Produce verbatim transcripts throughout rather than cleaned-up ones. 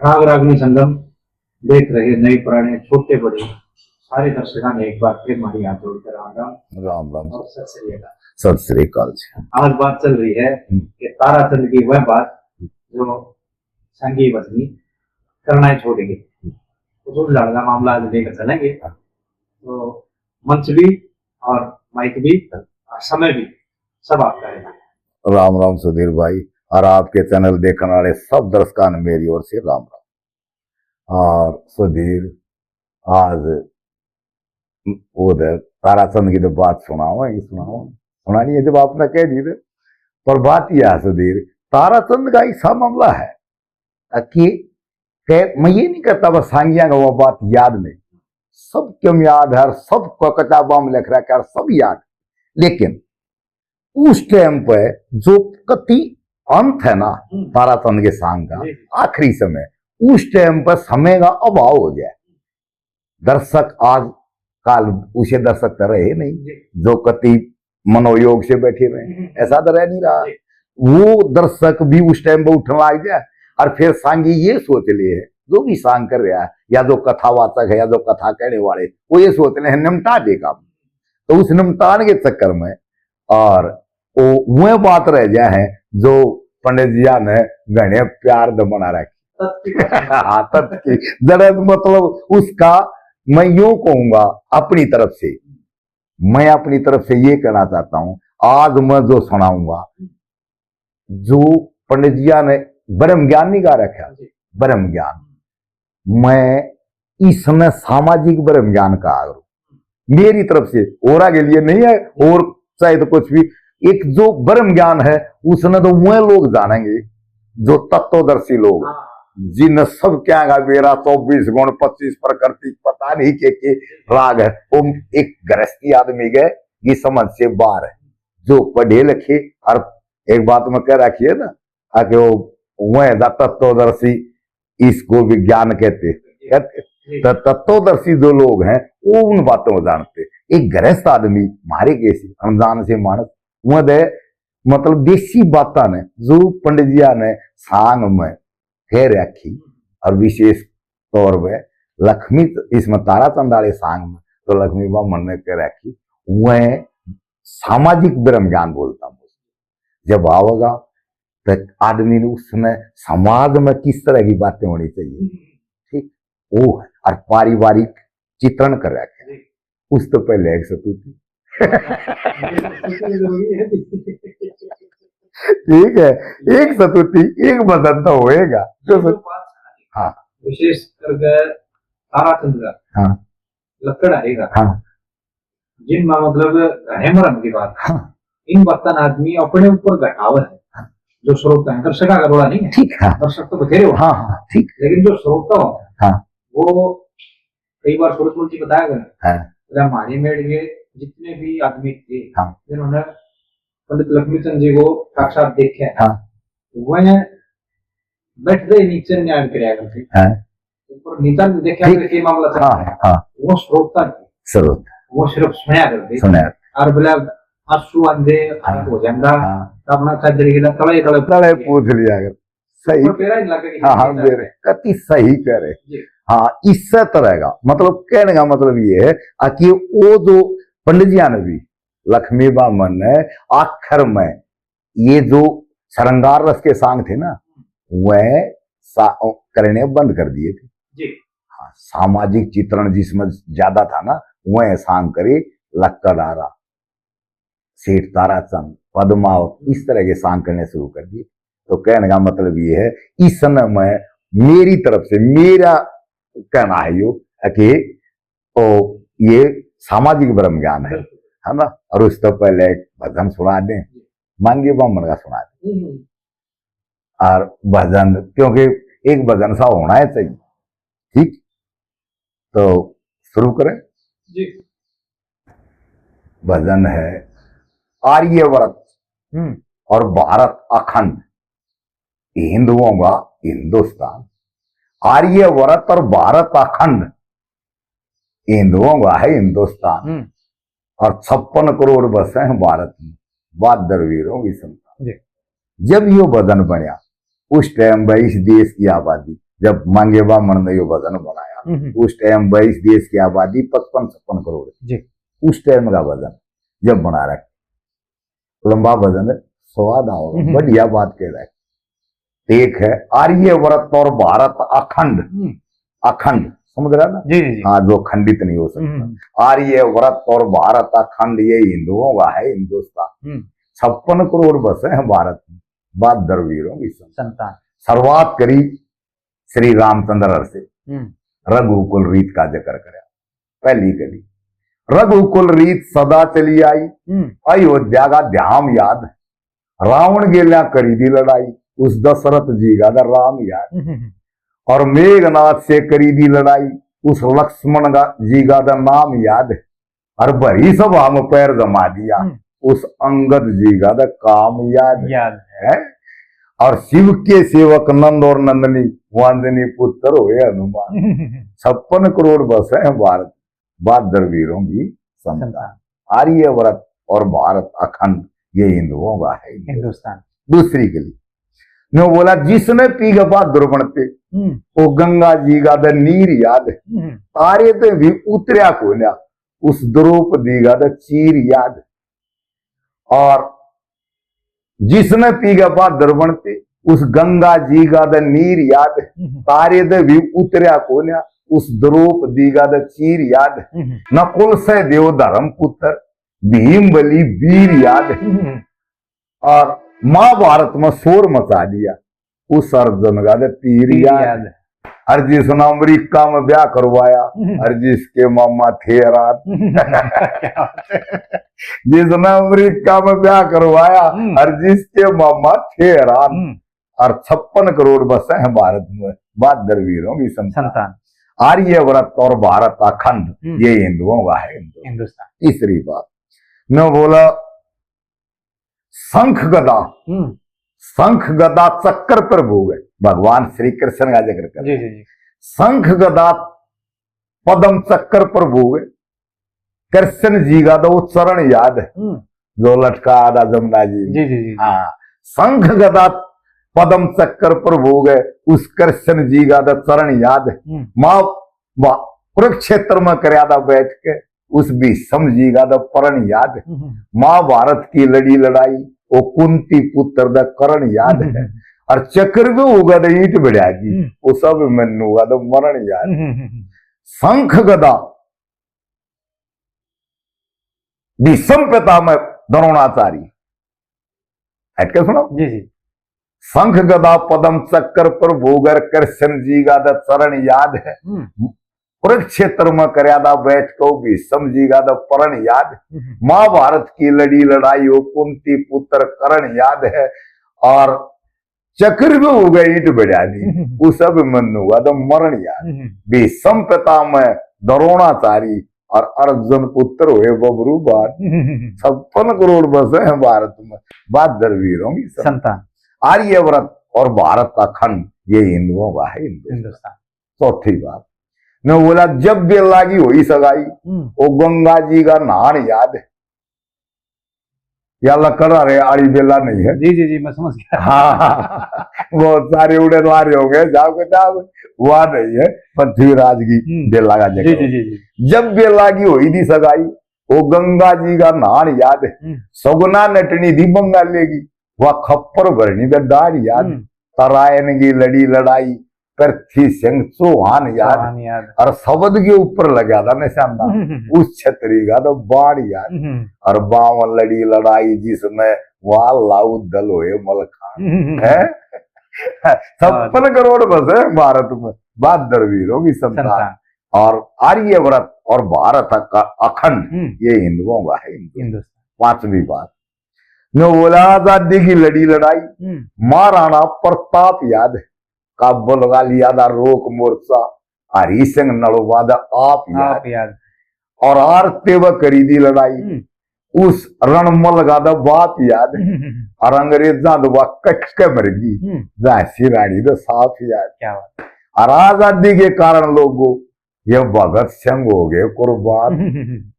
राग रागनी संगम देख रहे नए पुराने, छोटे बड़े सारे दर्शकों ने एक बार फिर हमारी हाथ जोड़कर राम राम राम राम। और सत श्री अकाल। सत श्री अकाल जी। आज बात चल रही है हम्म। कि ताराचंद की वह बात जो संगी भजनी करना ही छोड़ गई। हम्म। उस उलझन का मामला आज लेकर चलेंगे। हाँ। तो मंच भी और माइक भी और समय भी सब आपका है। राम राम सुधीर भाई, और आपके चैनल देखने वाले सब दर्शकों ने मेरी ओर से राम राम। और सुधीर, आज वो दे ताराचंद की तो बात सुनाओ, ये सुनाओ, सुनानी है जब आपने कह दी थे। पर बात यह है सुधीर, ताराचंद का ऐसा मामला है कि कह, मैं ये नहीं कहता बस सांगिया का वो बात याद नहीं, सब क्यों याद है और सब को किताबा में लिख रखा है और सब याद है। लेकिन उस टाइम पे जो कति अंत है ना हम्म। ताराचंद के सांग का, जी। आखिरी समय, उस टाइम पर समय का अभाव हो जाए। दर्शक आज काल उसे दर्शक तो रहे नहीं जी। जो कति मनोयोग से बैठे रहे, हम्म। ऐसा तो रह नहीं रहा। जी। वो दर्शक भी उस टाइम पे उठने लग जाए और फिर सांगी ये सोच ले है, जो भी सांग कर रहा है या जो कथावाचक है या जो कथा कहने वाले, वो ये सोच ले है निपटा देगा। तो उस निपटान के चक्कर में और वो वह बात रह जाए है जो पंडित जिया ने घने प्यार दे बना रखी। तत्की। हाँ, तत्की। जरा मतलब उसका मैं यूं कहूंगा अपनी तरफ से, मैं अपनी तरफ से ये कहना चाहता हूं, आज मैं जो सुनाऊंगा, जो पंडित जिया ने ब्रह्म ज्ञान नहीं गा रखा, जी। ब्रह्म ज्ञान, मैं इसने सामाजिक ब्रह्म ज्ञान कहा करूं। मेरी तरफ से और आगे लिए नहीं है, और चाहे तो कुछ भी, एक जो ब्रह्म ज्ञान है, उसने तो वह लोग जानेंगे जो तत्वदर्शी लोग, हाँ। जिन सब क्या गा बेरा चौबीस गुण, पच्चीस प्रकृति, पता नहीं के के राग है, वो एक गृहस्थी आदमी के ये समझ से बाहर है। जो पढ़े लिखे, और एक बात मैं कह रखी है ना, आके वो वह जा तत्वदर्शी, इसको विज्ञान कहते, कहते। तो तत्वदर्शी जो लोग हैं, वो उन बातों को जानते। एक गृहस्थ आदमी, मारे कैसी अनजान से मानस, वह दे, मतलब, देसी बातां ने, जो पंडित जिया ने सांग में कह रखी, और विशेष तौर पे लक्ष्मी, इसमें ताराचंद वाले सांग में तो लक्ष्मी बामन ने कह रखी, वह सामाजिक ब्रह्म ज्ञान बोलता हूँ। जब आओगा तो आदमी ने उसमें समाज में किस तरह की बातें होनी चाहिए, ठीक, वो है। और पारिवारिक चित्रण कर रखे, उस तो पहले एक स्तुति। ठीक है, एक स्तुति, एक भजन तो होएगा। जो हाँ। विशेष करके ताराचंद का हाँ। लक्कड़ आएगा। हाँ। जिनमें मतलब घने मरम की बात। हाँ। इन बातों ने आदमी अपने ऊपर घटावे है। हाँ। जो श्रोता है, दर्शक का रोला नहीं है। ठीक है। दर्शक तो बथेरे हो। हाँ, हाँ, ठीक। लेकिन जो श्रोता हो, हाँ। वो कई बार सूरजमल जी बताया गया। हाँ। बोले, हमारे मेड़ के जितने भी आदमी थे, हाँ। जिन्होंने पंडित लक्ष्मीचंद जी को साक्षात देखा है, हाँ। वह बैठते ही नीचे न्याय कराया करते। हाँ। ऊपर नीचा नहीं देखा ठीक। करते, ये मामला चलता हाँ, है। हाँ। वो श्रोता नहीं। श्रोता। वो सिर्फ सुनया करते। सुनया। और बोला, आंसू आंदे, हाँ। हो जाता, हाँ। तो अपना चादर के लिए तले, तले तले पूछ लिया कर। सही। पर मेरा ही लगे कि हाँ, हाँ, ये मेरे, कति सही कह रहे। जी। हाँ, इससे तरह का, मतलब, कहने का मतलब ये है, आ, कि वो जो पंडित जी ने भी, लक्ष्मी बामन ने आखिर में ये जो श्रृंगार रस के सांग थे ना, वह सा-, करने बंद कर दिए थे। जी। हाँ, सामाजिक चित्रण जिसमें ज्यादा था ना, वह सांग करे लक्कड़हारा, सेठ ताराचंद, पद्मावत, इस तरह के सांग करने शुरू कर दिए। तो कहने का मतलब ये है, इस समय में मेरी तरफ से मेरा कहना है यो कि तो ये सामाजिक ब्रह्म ज्ञान है, बिल्कुल। है ना? और उससे पहले एक भजन सुना दें, मांगी बामन का सुना दें। हम्म। और भजन, क्योंकि एक भजन सा होना है चाहिए, ठीक? तो शुरू करें। जी। भजन है आर्यव्रत हम्म। और भारत अखंड, हिंदुओं का हिंदुस्तान। आर्यव्रत और भारत अखंड, हिंदुओं का है हिंदुस्तान। हम्म। और छप्पन करोड़ बसे हैं भारत में, बहादुर वीरों की संतान। जी। जब यो भजन बनया, उस टाइम पे इस देश की आबादी जब मांगे बामण ने यो भजन बनाया, हम्म। उस टाइम बाईस देश की आबादी पचपन छप्पन करोड़। जी। उस टाइम का भजन जब बना रखा, लंबा भजन, स्वाद आओ, हम्म। बढ़िया बात कह रहा है। एक है आर्य व्रत और भारत अखंड। हम्म। अखंड, समझ रहा ना? जी, जी, जी। हाँ, जो खंडित नहीं हो सकता। हम्म। आर्य व्रत और भारत अखंड, ये हिंदुओं का है हिंदुस्तान। हम्म। छप्पन करोड़ बसे हैं भारत में, बहादुर वीरों की संतान। संतान। शुरुआत करी श्री रामचंद्र से, हम्म। रघुकुल रीत का जिक्र करा। पहली कली, रघुकुल रीत सदा चली आई, हम्म। अयोध्या का ध्यान याद, रावण गेल्या करी दी लड़ाई, उस दशरथ जी का दा राम याद। हम्म। और मेघनाथ से करी दी लड़ाई, उस लक्ष्मण का जी का दा नाम याद। और भरी सभा में पैर जमा दिया, हम्म। उस अंगद जी का दा काम याद। याद। है। और शिव के सेवक नंद और नंदनी, वांजनी पुत्र हुए हनुमान। छप्पन करोड़ बसे हैं भारत, बहादुर वीरों की संतान। संतान। आर्य व्रत और भारत अखंड, ये हिंदुओं का है हिंदुस्तान। दूसरी कली, न्यू बोला, जिसने पी के बहादुर बनते, हम्म। वो गंगा जी का दा नीर याद। हम्म। तारे ते भी उतरया कोन्या, उस द्रौपदी का दा चीर याद। और जिसने पी के बहादुर बनते, उस गंगा जी का दा नीर याद। हम्म। तारे ते भी उतरया कोन्या, उस द्रौपदी का दा चीर याद। हम्म। नकुल सहदेव धर्म पुत्र, भीम बली वीर याद। हम्म। और महाभारत में शोर मचा दिया, उस अर्जुन का दा तीर तीर याद। याद। और जिसने अमेरिका में ब्याह करवाया, हम्म। और जिसके मामा थे हैरान। क्या बात है। जिसने अमेरिका में ब्याह करवाया, हम्म। और जिसके मामा थे हैरान। हम्म। और छप्पन करोड़ बसे हैं भारत में, बहादुर वीरों की संतान। संतान। आर्य व्रत और भारत अखंड, हम्म। ये हिंदुओं का है हिंदुस्तान। हिंदुस्तान। तीसरी बात, न्यू बोला, शंख गदा, हम्म। शंख गदा चक्र पर भोग है, भगवान श्री कृष्ण का जिक्र कर। जी, जी, जी। शंख गदा पद्म चक्र पर भोग है, कृष्ण जी का तो वो चरण याद है, हम्म। जो लटका आधा जमुना जी। जी, जी, जी। हाँ, शंख गदा पद्म चक्र पर भोग है, उस कृष्ण जी का तो चरण याद है। हम्म। माँ, माँ कुरुक्षेत्र में कर्या था बैठ के, उस भीष्म जी का तो परण याद है। हम्म। महाभारत की लड़ी लड़ाई, वो कुंती पुत्र दा करण याद है। हम्म। और चक्रव्यूह का तो ईंट भिड़ा दी, हम्म। वो सब मन्नू का तो मरण याद है। हम्म। शंख गदा भीष्म पितामह द्रोणाचार्य, हट के सुनो। जी, जी। शंख गदा पद्म चक्र पर भोग है, कृष्ण जी का तो चरण याद है। हम्म। कुरुक्षेत्र में कर्या था बैठ के भीष्म जी का तो परण याद। हम्म। महाभारत की लड़ी लड़ाई हो कुंती पुत्र करण याद है। और चक्रव्यूह का ईंट भिड़ा दी, हम्म। उस अभिमन्यु का तो मरण याद। हम्म। भीष्म पितामह द्रोणाचारी और अर्जुन पुत्र हुए बबरू बाण। हम्म। छप्पन करोड़ बसे हैं भारत में, बहादुर वीरों की संतान। संतान। आर्य व्रत और भारत अखंड, ये हिंदुओं का है हिंदुस्तान। हिंदुस्तान। चौथी बात, न्यू बोला, जब बेला की हुई सगाई, हम्म। वो गंगा जी का नहान याद है। या लकड़ा रे आड़ी बेला नहीं है। जी, जी, जी, मैं समझ गया। हाँ, बहुत सारे उड़े मारे होंगे, जाओ के जाओ, वहाँ नहीं है, पृथ्वीराज की हम्म। बेला का जी, जिक्र। जी, जी, जी। जब बेला की हुई थी सगाई, वो गंगा जी का नहान याद है। हम्म। सगुना नटनी थी बंगाले की, वह खप्पर भरनी का डाढ़ याद। हम्म। तरायन की लड़ी लड़ाई, पृथ्वी सिंह चौहान याद। चौहान याद। और शब्द के ऊपर लगा था निशाना, हम्म। उस छतरी का तो बाण याद। हम्म। और बावन लड़ी लड़ाई जिसमें वाला उद्दल हुए मलखान। हम्म। है? छप्पन करोड़ बसे भारत में, बहादुर वीरों की संतान। संतान। और आर्य व्रत और भारत का अखंड, हम्म। ये हिंदुओं का है, हिंदू। हिंदुस्तान। पांचवी बात, न्यू बोला, आजादी की लड़ी लड़ाई, हम्म। महाराणा प्रताप याद है, काबुल का लिया था रोक मोर्चा, हरि सिंह नलवा दा आप याद। आप याद। और आरते व करी दी लड़ाई, हम्म। उस रणमल का दा बाप याद है। हम्म। और अंग्रेजां दा वा कट के मर गई, हम्म। झांसी रानी दा साफ याद। क्या बात। और आजादी के कारण लोगों, ये भगत सिंह हो गए कुर्बान।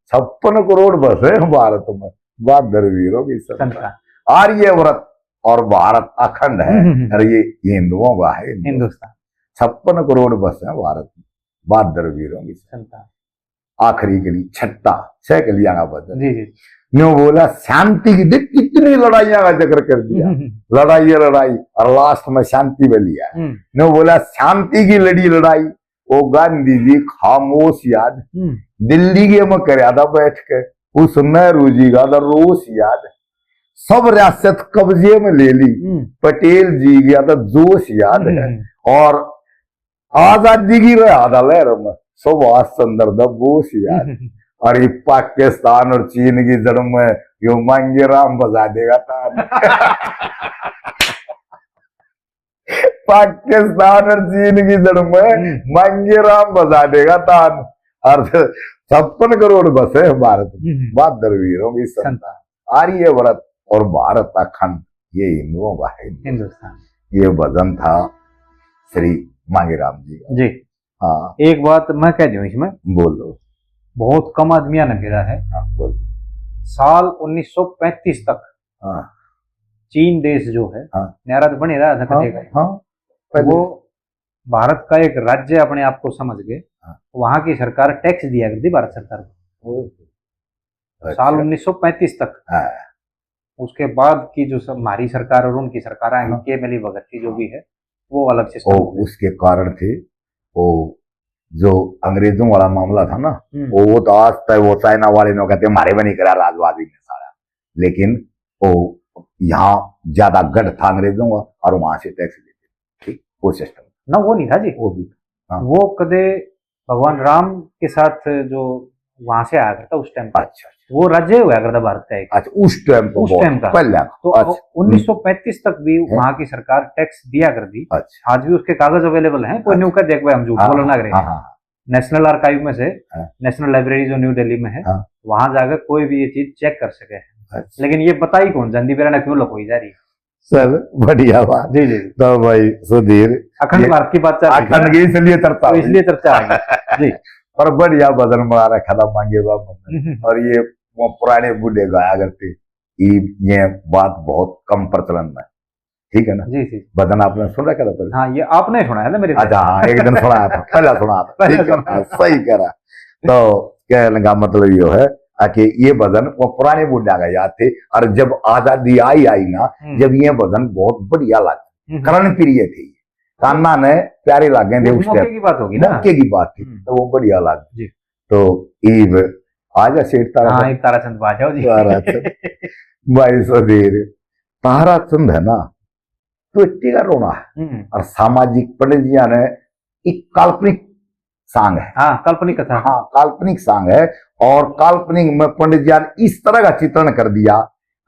छप्पन करोड़ बसे हैं भारत में, बहादुर वीरों की संतान। संतान। आर्य व्रत और भारत अखंड है, हम्म। और ये हिंदुओं का है, हिंदुस्तान। छप्पन करोड़ बसे भारत में, बहादुर वीरों की संतान। आखिरी कली, छठा, छह कलियां का भजन। जी जी। न्यू बोला, शांति की, देख कितनी लड़ाइयां का जिक्र कर दिया, हम्म, हम्म। लड़ाई है लड़ाई, और लास्ट में शांति वाली है। हम्म। न्यू बोला, शांति की लड़ी लड़ाई, ओ गांधी जी खामोश याद। हम्म। दिल्ली के में करया था बैठ के, उस नेहरू जी का था रोष याद। सब रियासत कब्जे में ले ली, हम्म। पटेल जी गया था जोश याद है। हम्म। और आजादी की रहा था लहर में सुभाष चंद्र दा बोस यार। और ये पाकिस्तान और चीन की जड़ में यो मांगे राम बजा देगा तान। पाकिस्तान और चीन की जड़ में हम्म। मांगे राम बजा देगा तान। और छप्पन करोड़ बसे हैं भारत में, हम्म। बहादुर वीरों की संतान। आर्यव्रत और भारत अखंड, ये हिंदुओं का है। हिंदुस्तान। ये भजन था श्री मांगेराम जी का। जी। हाँ। एक बात मैं कह दूं इसमें। बोलो। बहुत कम आदमियां ने गिरा है। हाँ, बोलो। साल उन्नीस सौ पैंतीस तक हाँ। चीन देश जो है, हाँ। न्यारा तो बने रहा था हाँ, कदे का। हाँ, वो भारत का एक राज्य अपने आप को समझ के हाँ। वहां की सरकार टैक्स दिया करती भारत सरकार को। अच्छा। साल उन्नीस सौ पैंतीस तक। हाँ। उसके बाद की जो सब हमारी सरकार और उनकी सरकार आई, हाँ। के मिली भगत की जो भी है, वो अलग सिस्टम हो गया। उसके कारण थे वो जो अंग्रेजों वाला मामला था ना, हम्म। वो, वो तो आज तक वो चाइना वाले ने कहते, "हमारे में नहीं करा राजवादी ने सारा," लेकिन वो यहाँ ज्यादा गढ़ था अंग्रेजों का और वहां से टैक्स लेते थे। ठीक, वो सिस्टम। ना, वो नहीं था जी। वो भी था। हाँ। वो कदे भगवान राम के साथ जो वहां से आया करता उस टाइम पे, अच्छा, अच्छा। वो राज्य हुआ करता भारत का एक। अच्छा, उस टाइम पे उस बहुत टाइम का। पहले का। तो अच्छा। उन्नीस सौ पैंतीस तक भी हैं? वहां की सरकार टैक्स दिया कर दी। अच्छा। आज भी उसके कागज अवेलेबल हैं, कोई अच्छा। न्यू का देख भाई, हम झूठ हाँ, बोलना हाँ, करेंगे। हाँ, हाँ। नेशनल आर्काइव में से, हाँ। नेशनल लाइब्रेरी जो न्यू दिल्ली में है, हाँ। वहां जाकर कोई भी ये चीज चेक कर सके। अच्छा। लेकिन ये बताई कौन, जांदी बेरा ने क्यों लुकोई जा रही है? चल, बढ़िया बात। जी, जी। तो भाई सुधीर, अखंड ये भारत की बात चल रही है। अखंड की इसलिए चर्चा तो हुई। इसलिए चर्चा आ गई। जी। पर बढ़िया भजन बना रखा था मांगे बाबा ने। हम्म। और ये वो पुराने बूढ़े गाया करते, ये, ये बात बहुत कम प्रचलन में, ठीक है ना? जी, जी। भजन आपने सुन रखा था पहले? हाँ, ये आपने सुनाया था मेरे साथ। अच्छा, हाँ, एक दिन सुनाया था, पहला सुनाया था, पहला ठीक है, सुनाया हाँ, था। सही कह रहा। तो कहने का मतलब यो है आ, कि ये भजन वो पुराने बूढ़ा का याद थे, और जब आजादी आई, आई ना, हम्म। जब ये भजन बहुत बढ़िया लगे, हम्म। करण प्रिय थे ये, कान्ना ने प्यारे लागे थे वो उस मौके टाइम। की बात होगी ना? मौके की बात थी, हम्म। तो वो बढ़िया लगे। जी। तो ईब आ जा सेठ तारा हाँ, चंद। एक ताराचंद पा जाओ जी। ताराचंद। भाई सुधीर, ताराचंद है ना, तो इतनी का रोना है। हम्म। और सामाजिक पंडित जी ने एक काल्पनिक सांग है। हाँ, काल्पनिक कथा। हाँ, काल्पनिक सांग है। और काल्पनिक में पंडित जी ने इस तरह का चित्रण कर दिया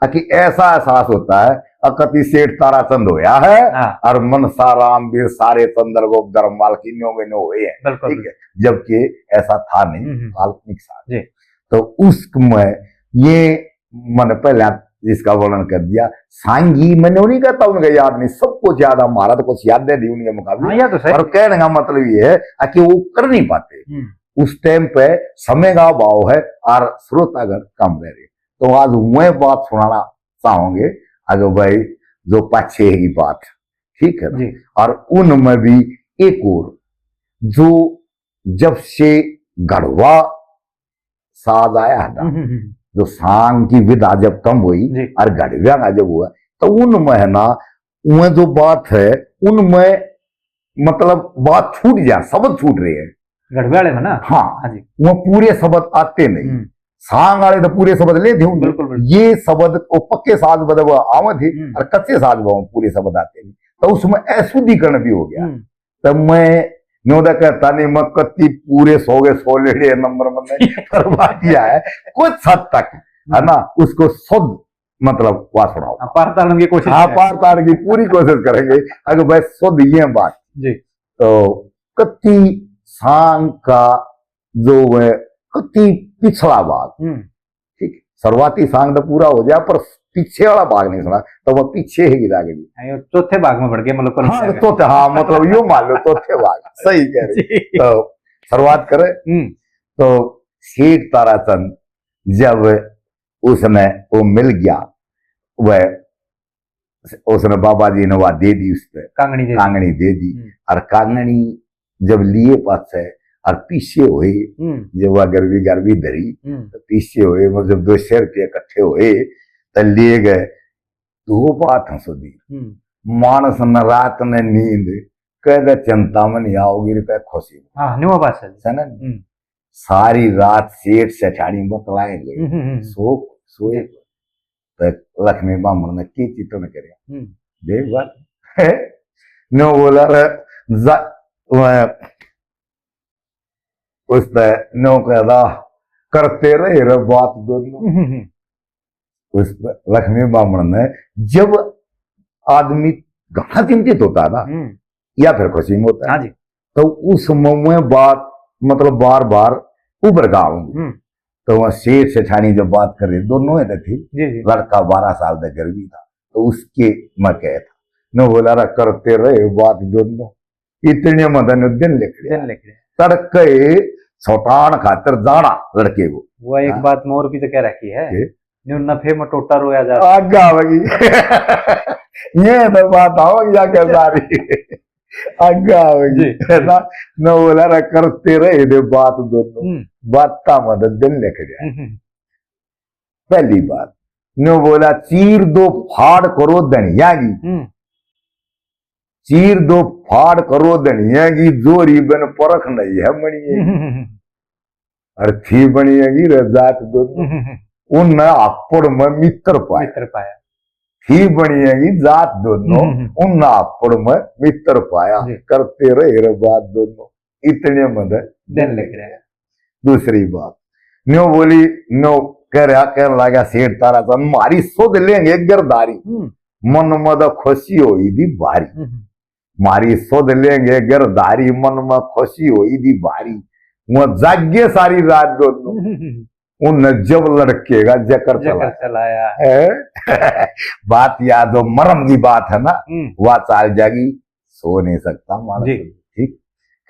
कि ऐसा एहसास होता है, अकति सेठ ताराचंद होया है हाँ। और मनसा राम भी सारे चंद्रगुप्त धर्मपाल की न्यो के न्यो हुए हैं। बिल्कुल, ठीक है, बिल्कुल। जबकि ऐसा था नहीं, हम्म, हम्म। काल्पनिक सांग। जी। तो उसमें ये मैंने पहले जिसका वर्णन कर दिया, सांगी मैंने नहीं कहता, उनका याद नहीं, सबको ज्यादा, हमारा तो कुछ याद नहीं उनके मुकाबले। हाँ, ये तो सही। और कहने का मतलब ये है कि वो कर नहीं पाते, हम्म। उस टाइम पे समय का अभाव है और श्रोतागण कम रह रहे। तो आज मैं बात सुनाना चाहूंगे आगे भाई, जो पाछे की बात, ठीक है ना? जी। और उनमें भी एक और, जो जब से घड़वा साज आया है ना, हम्म, हम्म, हम्म। जो सांग की विधा जब कम हुई जी। और घड़व्या का जब हुआ, तो उनमें है ना, उनमें जो बात है, उनमें मतलब बात छूट जा, शब्द छूट रहे हैं। घड़वे वाले में ना? हाँ। हाँ जी। वो पूरे शब्द आते नहीं। हम्म। सांग वाले तो पूरे शब्द ले थे उनके। बिल्कुल, बिल्कुल। ये शब्द वो पक्के साज बदे वो आवे थे हम्म। और कच्चे साज में पूरे शब्द आते नहीं, तो उसमें अशुद्धिकरण भी हो गया। हम्म। तो मैं न्यों तो कहता नहीं, मैं कत्ती पूरे सौ के सौ लेड़े नंबर में नहीं, पर बात यह है, कुछ हद तक, है ना, उसको शुद्ध, मतलब, वा सुनाओ। हाँ, पार ताड़न की कोशिश हाँ, करें। पार ताड़न की पूरी कोशिश करेंगे। अगर भाई शुद्ध ये बात। जी। तो कत्ती सांग का जो वह कत्ती पिछला भाग, हम्म। ठीक, शुरुआती सांग तो पूरा हो गया, पर पीछे वाला भाग नहीं सुना, तो वो पीछे ही गिरा गई। हाँ, ये चौथे भाग में बढ़ गया, मतलब, कौन हाँ, सा है? चौथे, हाँ, मतलब, यूं मान लो, चौथे भाग, सही कह रहे। जी। तो शुरुआत करें। हम्म। तो सेठ ताराचंद जब उसने वो मिल गया, वह उसने बाबा जी ने वह दे दी, उस पे कांगनी दे दी। कांगनी दे दी। हम्म। और कांगनी जब लिए पाछे और पीछे हुए, हम्म। जब वह गरबी गरबी धरी, हम्म। तो पीछे हुए, मतलब, दो सौ रुपये इकट्ठे हुए, तो ले गए। दो बात है सुधी। हम्म। मानस न रात न नींद, कह दे चिंता में नहीं आओगी रे, कह खुशी में। हाँ, न्यू बात है। है ना? हम्म। सारी रात सेठ सेठानी बतलाए गए। हम्म, हम्म, हम्म। सो, सोए। तो लक्ष्मी बामण ने के चित्रण करया? हम्म। देख बात। न्यू बोला रे, जा, वह, उस पे न्यू कहता, "करते रहे रे बात दोनों।" हम्म, हम्म। उस पे लक्ष्मी बामण ने, जब आदमी घना चिंतित होता है ना, हम्म। या फिर खुशी में होता है, हाँ जी। तो उस समय बात, मतलब, बार बार उभर के आऊंगी। हम्म। तो वह सेठ सेठानी जब बात कर रहे, दोनों है थे, जी, जी। लड़का बारह साल तक गर्भी था, तो उसके मैं कहे था, न्यू बोला रे, "करते रहे बात दोनों।" इतने में तो दिन लिख गया। दिन लिख गया। तड़के छोटान खातर जाना लड़के को। वो एक हाँ। बात मोर भी तो कह रखी है, के? न्यू नफे में टोटा रोया जा। आगे आवेगी। ये तो बात आवेगी आगे सारी। आगे आवेगी। जी। है ना? न्यू बोला रे, "करते रहे दे बात दोनों।" हम्म। बात का मदद दिन लिख गया। हम्म, हम्म। पहली बात, न्यू बोला, "चीर दो फाड़ करो धनिया की।" हम्म। "चीर दो फाड़ करो धनिया की, जोरी बन परख नहीं है मणिया की।" हम्म। "और थी बनिया की रे जात दोनों।" हम्म। "उन आपड़ में मित्र पाया।" मित्र पाया। "थी बनिया की जात दोनों।" हम्म। "उन आपड़ में मित्र पाया।" जी। "करते रहे रे बात दोनों।" इतने में तो दिन लिख रहा है। दूसरी बात, न्यू बोली, न्यू कह रहा, कहने लगा सेठ ताराचंद, "म्हारी सुध लेंगे गिरधारी, हम्म। मन में तो खुशी होई दी भारी।" हम्म। "म्हारी सुध लेंगे गिरधारी, मन में खुशी होई दी भारी।" वह जागे सारी रात दोनों। हम्म। उन जब लड़के का जकर जकर चलाया। चलाया। है? बात या जो मरम की बात है ना, हम्म। वह चाल जागी, सो नहीं सकता मानस। जी। ठीक?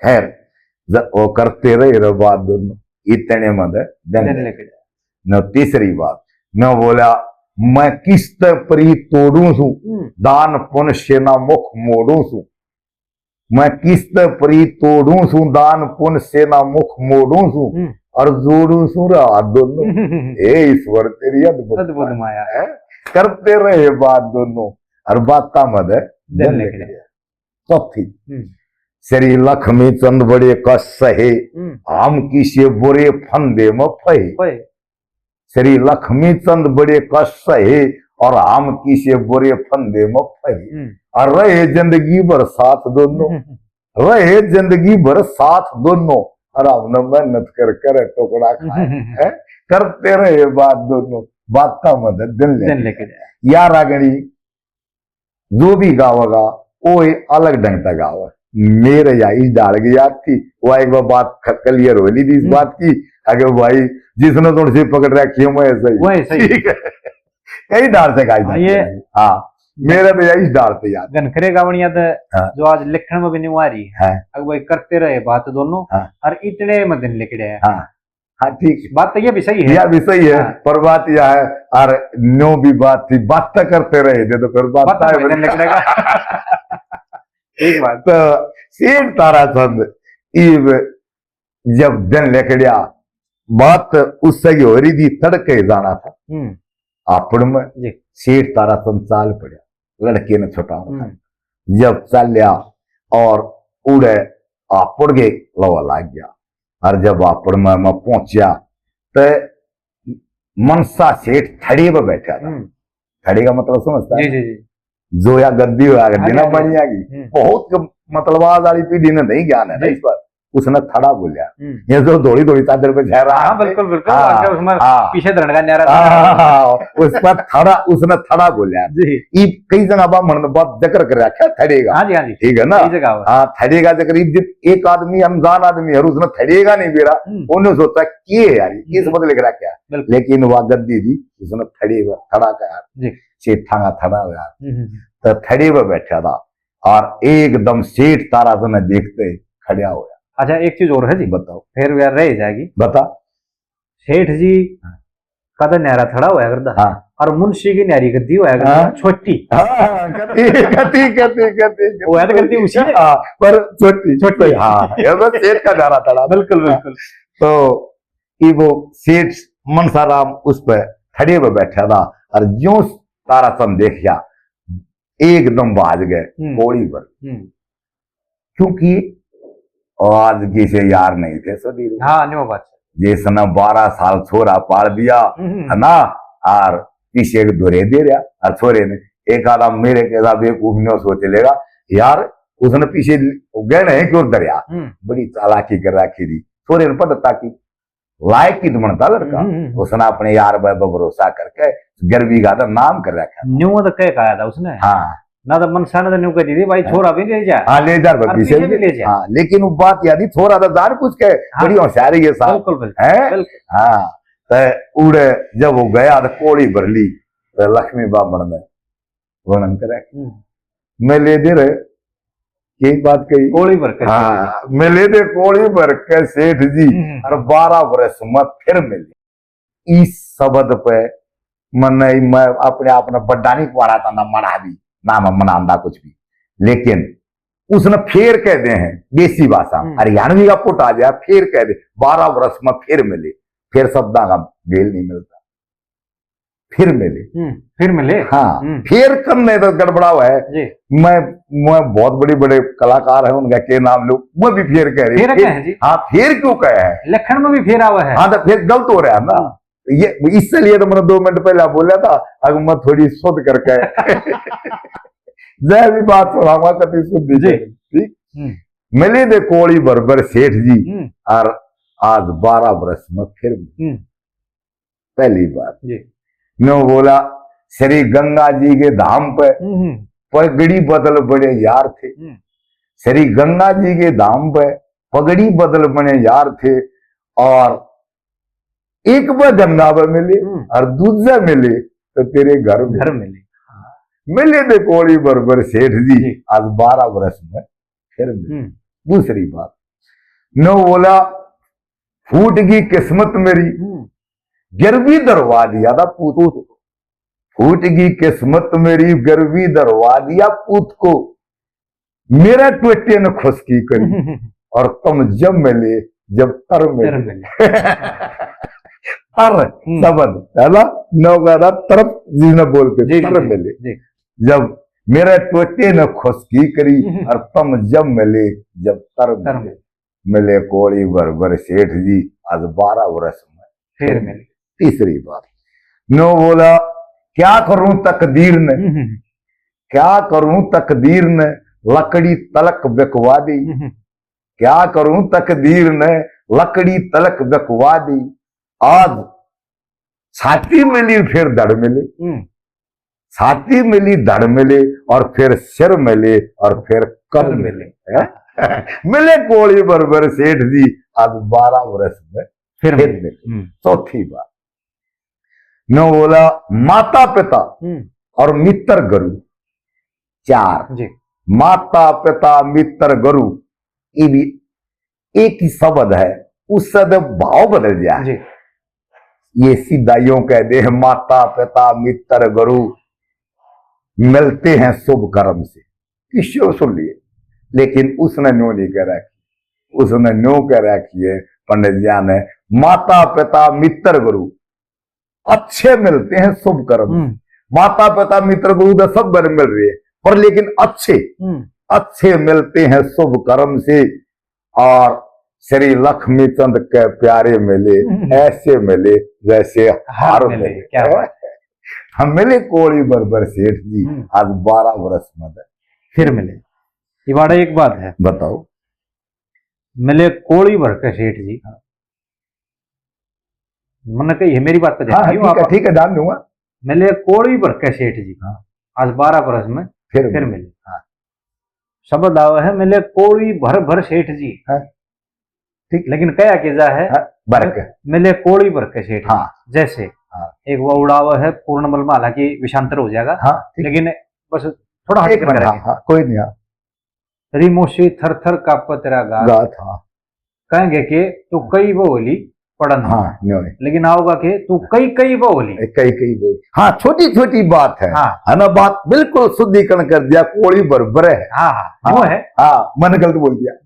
खैर, जब वो करते रहे रे बात दोनों, इतने में तो दिन दिन निकल निकल गया। न तीसरी बात, न बोला, "मैं किस्त परी तोड़ू सू, हम्म। दान पुण्य से ना मुख मोड़ू सू।" "मैं किस्त परी तोड़ू सू, दान पुण्य से ना मुख मोड़ू सू, हम्म। और जोड़ू सू रे हाथ दोनों।" हम्म। "हे ईश्वर तेरी अद्भुत अद्भुत माया।" माया। है? करते रहे बात दोनों, और बातां में तो दिन दिन निकल निकल गया। गया। चौथी, हम्म। "श्री लक्ष्मी चंद बड़े कष्ट सहे, हम्म। हम किसे बुरे फंदे में फहे।" फहे। "श्री लक्ष्मी चंद बड़े कष्ट सहे, और हम किसे बुरे फंदे में फहे। हम्म। और रहे जिंदगी भर साथ दोनों, हम्म। रहे जिंदगी भर साथ दोनों, और हमने मेहनत कर कर टुकड़ा खाए।" हम्म। हैं? करते रहे बात दोनों, बातां में तो दिन दिन लेके लेके जाए। या रागणी जो भी गावेगा, वो एक अलग ढंग से गावे। मेरे या इस ढाल की याद थी, वह एक बार बात ख-, clear हो ली थी इस हम्म। बात की, अगर भाई जिसने थोड़ी सी पकड़ रखी है, मैं ऐसा ही। वही सही। ठीक है। कई ढाल से गाई हाँ, जाती ये है। हाँ, मेरे तो या इस ढाल से याद। घनखरे गावणिया तो हाँ। जो आज लिखण में भी नहीं आ रही है। हाँ। अगर भाई करते रहे बात दोनों, हाँ। और इतने में दिन लिख रहे हैं। हाँ। हाँ, ठीक। बात तो ये भी सही है। यह भी सही है, हाँ। पर बात यह है, और न्यू भी बात थी, बात तो करते रहे थे, तो फिर बात बात तो है वजन बन- निकलेगा। ठीक बात। तो सेठ ताराचंद इब जब दिन लिकड़या, बात उससे की हो रही थी, तड़के जाना था। हम्म। आपड़ में जी। सेठ ताराचंद चाल पड़ा, लड़के ने छुटावण हम्म। खातर। जब चाल्या और उड़े आपड़ के लवा लाग गया, और जब आपड़ में मैं पहुंचा, तो मनसा सेठ थड़े पे बैठा था। हम्म। थड़े का मतलब समझता है? जी, जी, जी। जो या गद्दी होया गद्दी हाँ जी, ना हाँ जी। बनी आ गई। हम्म। बहुत क-, मतलब आज वाली पीढ़ी ने नहीं ज्ञान है ना जी। इस बात। उसने थड़ा बोलिया। हम्म। ये जो धोली धोली चादर पे जा रहा हाँ, है। बिल्कुल, बिल्कुल। हाँ, आजकल उसमें हाँ। पीछे धरण का न्यारा था। हाँ, उस पर थड़ा, उसने थड़ा बोलिया। जी। इब कई जगह बामण ने बात जिक्र कर रखा है थड़े का। हाँ जी, हाँ जी। ठीक है ना? कई जगह हुआ। हाँ, थड़े का जिक्र इब जित एक आदमी अनजान आदमी है, उसने थड़े का नहीं बेरा, हम्म। उन्हें सोचा, "के है यार, किस हम्म। बदले करा क्या?" बिल्कुल। लेकिन वह गद्दी थी, उसने थड़े का, थड़ा का यार, जी। सेठा का थड़ा हो यार। हम्म, हम्म, हम्म। तो थड़े पे बैठा था और एकदम सेठ ताराचंद ने देखते ही खड़ा हो गया। अच्छा, एक चीज और है जी। बताओ। फिर यार रह जाएगी। बता। सेठ जी हाँ। का तो न्यारा थड़ा होया करता। हाँ। और मुंशी की न्यारी गद्दी होया करती हाँ। छोटी। हाँ, हाँ, गद्दी, गद्दी, गद्दी, गद्दी, गद्दी। वो है तो गद्दी उसी ने। हाँ, पर छोटी, छोटी। हाँ, ये बस सेठ का नारा था। बिल्कुल, बिल्कुल। तो ये वो सेठ मनसाराम उस पे खड़े पे बैठा था और जो ताराचंद देखा, एकदम भाज गए, हम्म। कोड़ी भर। हम्म। क्योंकि आज किसे यार नहीं थे सुधीर। हाँ, न्यू बात है। जिसने बारह साल छोरा पाल दिया, हम्म। है ना, और पीछे एक धोरे दे रहा, और छोरे ने एक आधा मेरे के साथ बेवकूफ न्यू सोच लेगा, यार, उसने पीछे गहने क्यों धरया? हम्म। बड़ी चालाकी कर रखी थी, छोरे ने पता की लायक की तो बनता लड़का। हम्म, हम्म, हम्म। उसने अपने यार बाप पर भरोसा करके गरीबी का तो नाम कर रखा। न्यू तो कह के आया था उसने। हाँ। ना तो मनसा ने तो न्यू कह दी थी, भाई, हाँ। छोरा भी ले जा। हाँ, ले जा, और भतीजे पीछे भी भी। ले जा। हाँ, लेकिन वो बात याद ही, छोरा तो जान कुछ के, हाँ। बड़ी होशियारी है साहब। बिल्कुल, बिल्कुल, हैं? बिल्कुल। हाँ, तो उड़े जब वो गया तो कोड़ी भर ली, तो लक्ष्मी बामण ने वर्णन करे। हम्म। मैं ले दे रहे, यही बात कही। कोड़ी भर के हाँ, सेठ जी। मैं ले दे कोड़ी भर के सेठ जी, हम्म। और बारह वर्ष में फिर मिले। इस शब्द पे मन्ने, मैं अपने आप ने बड़ा नहीं कुआरा था, ना मना भी, ना मैं मनांदा कुछ भी, लेकिन उसने फिर कह दे हैं देसी भाषा में, हम्म। हरियाणवी का पुट आ जाए, फिर कह दे, बारह वर्ष में फिर मिले, फिर शब्दा का मेल नहीं मिलता, फिर मिले। हम्म, फिर मिले। हाँ, हम्म। फिर कम नहीं तो गड़बड़ा हुआ है। जी। मैं, मैं बहुत बड़े बड़े कलाकार हैं, उनका के नाम लो, वो भी फिर कह रहे फिर हैं। कहे हैं जी। हाँ, फिर क्यों कहे हैं? लखन में भी फिर आवा है। हाँ, तो फिर गलत हो रहा है ना। हम्म। ये, इसलिए तो मैंने दो मिनट पहले बोला था, अगर मैं थोड़ी शुद्ध करके जय भी बात सुनाऊंगा, कभी शुद्ध जी। ठीक? हम्म। मिले दे कोड़ी भर भर सेठ जी, हम्म। और आज बारह वर्ष में फिर मिले। हम्म। पहली बात। जी। न्यू बोला, श्री गंगा जी के धाम पे हम्म, हम्म। पगड़ी बदल बड़े यार थे। हम्म। श्री गंगा जी के धाम पे पगड़ी बदल बड़े यार थे, और एक बार गंगा पे मिले हम्म। और दूसरा मिले तो तेरे घर मिले। घर मिले। मिले थे कोड़ी भर भर सेठ जी, जी। आज बारह वर्ष में फिर मिले। हम्म। दूसरी बात, न्यू बोला, फूट गई किस्मत मेरी, हम्म। गिरवी धरवा दिया था पूत को। फूट गई किस्मत मेरी, गिरवी धरवा दिया पूत को। मेरे टोटे ने खुश की करी, और तुम जब मिले, जब तर मिले। तर मिले। तर हम्म। शब्द, है ना? नौका था तरफ जिसने बोल के, जी, जी, तर जी, मिले। जी। जब मेरे टोटे ने खुश की करी, हम्म। और तुम जब मिले, जब तर तर मिले। मिले। मिले कोड़ी भर भर सेठ जी, आज बारह वर्ष में फिर मिले। तीसरी बात, न्यू बोला, क्या करूं तकदीर ने, हम्म, हम्म। क्या करूं तकदीर ने, लकड़ी तलक बिकवा दी। हम्म, हम्म। क्या करूं तकदीर ने, लकड़ी तलक बिकवा दी। आज छाती मिली फिर धड़ मिले, हम्म। छाती मिली धड़ मिले, और फिर सिर मिले, और फिर कर कर मिले, मिले। हैं? मिले कोड़ी भर भर सेठ जी, आज बारह वर्ष में फिर फिर मिले। मिले। हम्म। चौथी बात, न्यू बोला, माता पिता हम्म। और मित्र गुरु, चार। जी। माता पिता मित्र गुरु, ये भी एक ही शब्द है, उससे तो भाव बदल जाए। जी। ये सीधा यूं कह दे, माता पिता मित्र गुरु मिलते हैं शुभ कर्म से, किसी को सुन लिए, लेकिन उसने न्यू नहीं कह रखी, उसने न्यू कह रखी है पंडित जी ने, माता पिता मित्र गुरु अच्छे मिलते हैं शुभ कर्म। हम्म। माता पिता मित्र गुरु तो सब घर मिल रहे हैं, पर लेकिन अच्छे, हम्म। अच्छे मिलते हैं शुभ कर्म से। और श्री लक्ष्मी चंद के प्यारे मिले, हम्म। ऐसे मिले जैसे हार हार मिले, मिले। क्या बात है। हम मिले कोड़ी भर भर सेठ जी, हम्म। आज बारह वर्ष में फिर मिले। इबाड़ा एक बात है। बताओ। मिले कोड़ी भर के सेठ जी। हाँ। मन्ने कही है, मेरी बात पे हाँ, ध्यान हाँ, दियो ठीक है, आप। ठीक है, ध्यान दूंगा। मिले कोड़ी भर के सेठ जी। हाँ। आज बारह बरस में फिर फिर मिले। मिले। हाँ। शब्द आवे है, मिले कोड़ी भर भर सेठ जी। हाँ। ठीक। लेकिन कहा के जा है, हाँ, भर के। मिले कोड़ी भर के सेठ जी। हाँ। जैसे हाँ। एक वो उड़ावे है पूर्ण बल में, हालांकि विषांतर हो जाएगा। हाँ, ठीक। लेकिन बस थोड़ा हट एक कर मिनट, करेंगे। हाँ, हाँ, कोई नहीं, हाँ। री मोशी थर थर कांपे तेरा गात। गात, हाँ। कहेंगे के तू कई वो होली, पड़न। हाँ, न्यो है। लेकिन आओगा के तू कई कई वो बोली। ए, कई कई बोली। हाँ, छोटी छोटी बात है। हाँ। है ना, बात बिल्कुल शुद्धिकरण कर दिया, कोड़ी बरबर है। हाँ, हाँ, हाँ, वो है। हाँ, मैंने गलत बोल दिया,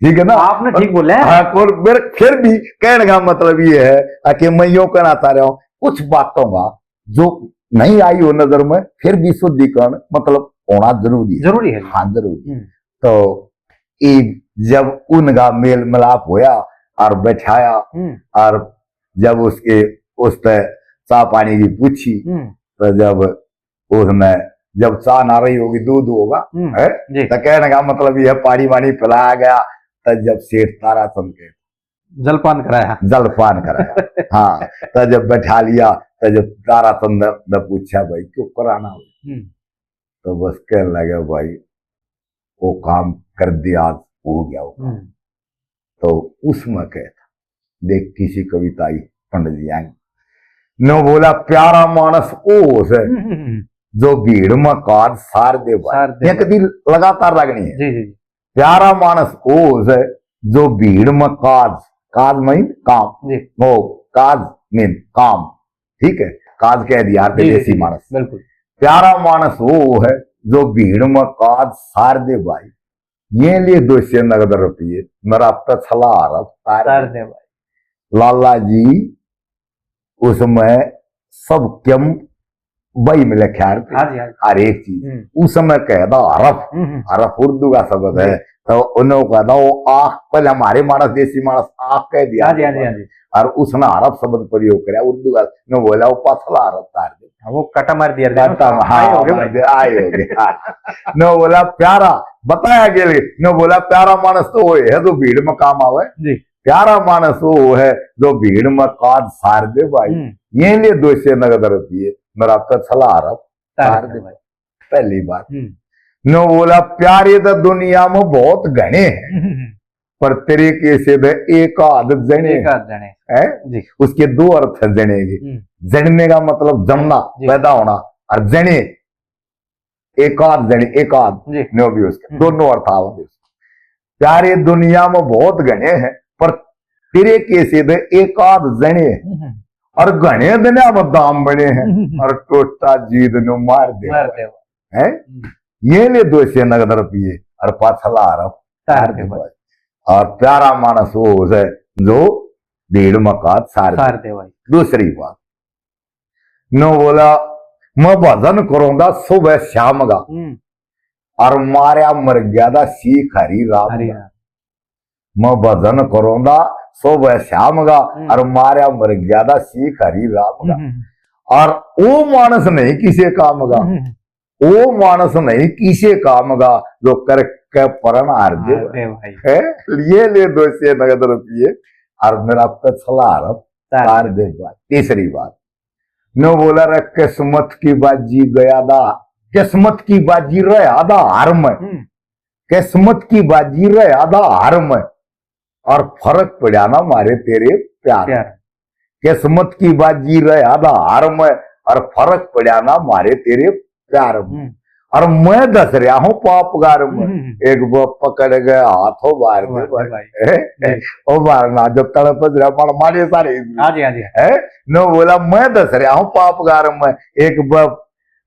ठीक है ना? आपने ठीक बोला है। हाँ, और मेरे फिर भी कहने का मतलब ये है कि मैं यूं कहना चाह रहा हूँ, कुछ बातों का जो नहीं आई हो नजर में, फिर भी शुद्धिकरण मतलब होना जरूरी है। जरूरी है। हाँ, जरूरी। हम्म। तो ये जब उनका मेल मिलाप होया और बैठाया हम्म। और जब उसके, उस पे चाह पानी की पूछी, हम्म। तो जब उसने, जब चाह ना रही होगी, दूध होगा, हम्म, है? जी। तो कहने का मतलब यह पानी वानी पिलाया गया, तो जब सेठ ताराचंद के जलपान कराया। जलपान कराया। हाँ, तो जब बैठा लिया, तो जब ताराचंद ने पूछा, "भाई, क्यों कराना हो?" हम्म। तो बस कहने लगे, "भाई, वो काम कर दिया, आज हो गया वो काम।" हम्म। तो उसमें कह था, देख किसी कविता आई पंडित जी आए, नो बोला, "प्यारा मानस वो से हम्म, हम्म, हम्म। जो भीड़ में काज सार दे भाई।" सार दे ये भाई। कभी लगातार लगनी है। जी, जी, जी। प्यारा मानस वो से जो भीड़ में काज, काज मीन काम, जी। वो काज मीन काम, ठीक है, काज कह दिया, जी, जी, देसी जी, मानस। बिल्कुल। प्यारा मानस वो है जो भीड़ में काज सार दे भाई, ये लिए दो सौ नगद रुपये, मेरा पिछला हरफ तार तार दे। दे भाई। लाला जी, उसमें सब क्यों भाई मिले ख्याल पे, हाँ जी, हाँ जी। हर एक चीज। हम्म। उस समय कहदा हरफ, हम्म, हम्म। हरफ उर्दू का शब्द है, जी। तो उन्होंने कहदा वो आँख, पहले हमारे मानस, देसी मानस आँख कह दिया हाँ जी, हाँ जी, हाँ जी। और उसने हरफ शब्द प्रयोग करा उर्दू का, ने बोला वो पछला हरफ तार दे। हाँ, वो कटा मार दिया, कटा, हाँ, आए हो गए मार भाई। दिया, आए हो गए, हाँ। ने बोला प्यारा, बताया के लिए, ने बोला प्यारा मानस तो वो है जो भीड़ में काम आवे। जी। प्यारा मानस वो है जो भीड़ में काज सार दे भाई। हम्म। ये लिए दो सौ नगद रुपये, मेरा पिछला हरफ तार तार दे दे भाई। पहली बात। हम्म। नो बोला, प्यारे तो दुनिया में बहुत घने हैं, हम्म, हम्म, हम्म। पर तेरे के से तो एक आध जने एक आध जने। हैं? जी। उसके दो अर्थ हैं जने के। हम्म। जन्मे का मतलब जमना, जी। पैदा होना, और जने एक आध जने, एक आध जी। नो भी उसके हम्म। दोनों अर्थ आवेंगे। प्यारे दुनिया में बहुत घने हैं, पर तेरे के से तो एक आध जने हैं। हम्म। और घने दिना में दाम बने हैं, हम्म। और टोटा जीद नो मार दे। मार दे। हैं? हम्म। ये ले दो सौ नगद रुपये और पाछला हरफ तार तार दे दे भाई। भाई। और प्यारा मानस वो है जो भीड़ में काज सार दे। सार दे भाई। दूसरी बात, नो बोला, मैं भजन करूंगा सुबह शाम का, हम्म। और मारया मर गया था सीख हरी राम हरी का। राम। मैं भजन करूंगा सुबह शाम का, हम्म। और मारया मर गया था सीख हरी राम का। हम्म, हम्म। और वो मानस नहीं किसे काम का, हम्म, हम्म। वो मानस नहीं किसे काम का, जो करके परण हार दे। हार दे भाई। है? लिए ले दो सौ नगद रुपये, और मेरा पिछला हरफ तार तार दे। दे भाई। तीसरी बात, नो बोला रे, किस्मत की बाजी गया दा, किस्मत की बाजी रहा दा हार में। हम्म। किस्मत की बाजी रहा दा हार में, और फर्क पड़ा ना मारे तेरे प्यार। प्यार। किस्मत की बाजी रहा दा हार में, और फर्क पड़ा ना मारे तेरे प्यार में। हम्म। और मैं धस रहा हूँ पाप गार में। हम्म। एक ब पकड़ गए हाथ हो बार दे बार दे भाई। भाई। हैं? जी। ओ बार ना जब तड़प रहा मार मारे सारे। हाँ जी, हाँ जी। हैं? नो बोला, मैं धस रहा हूँ पाप गार में। एक ब,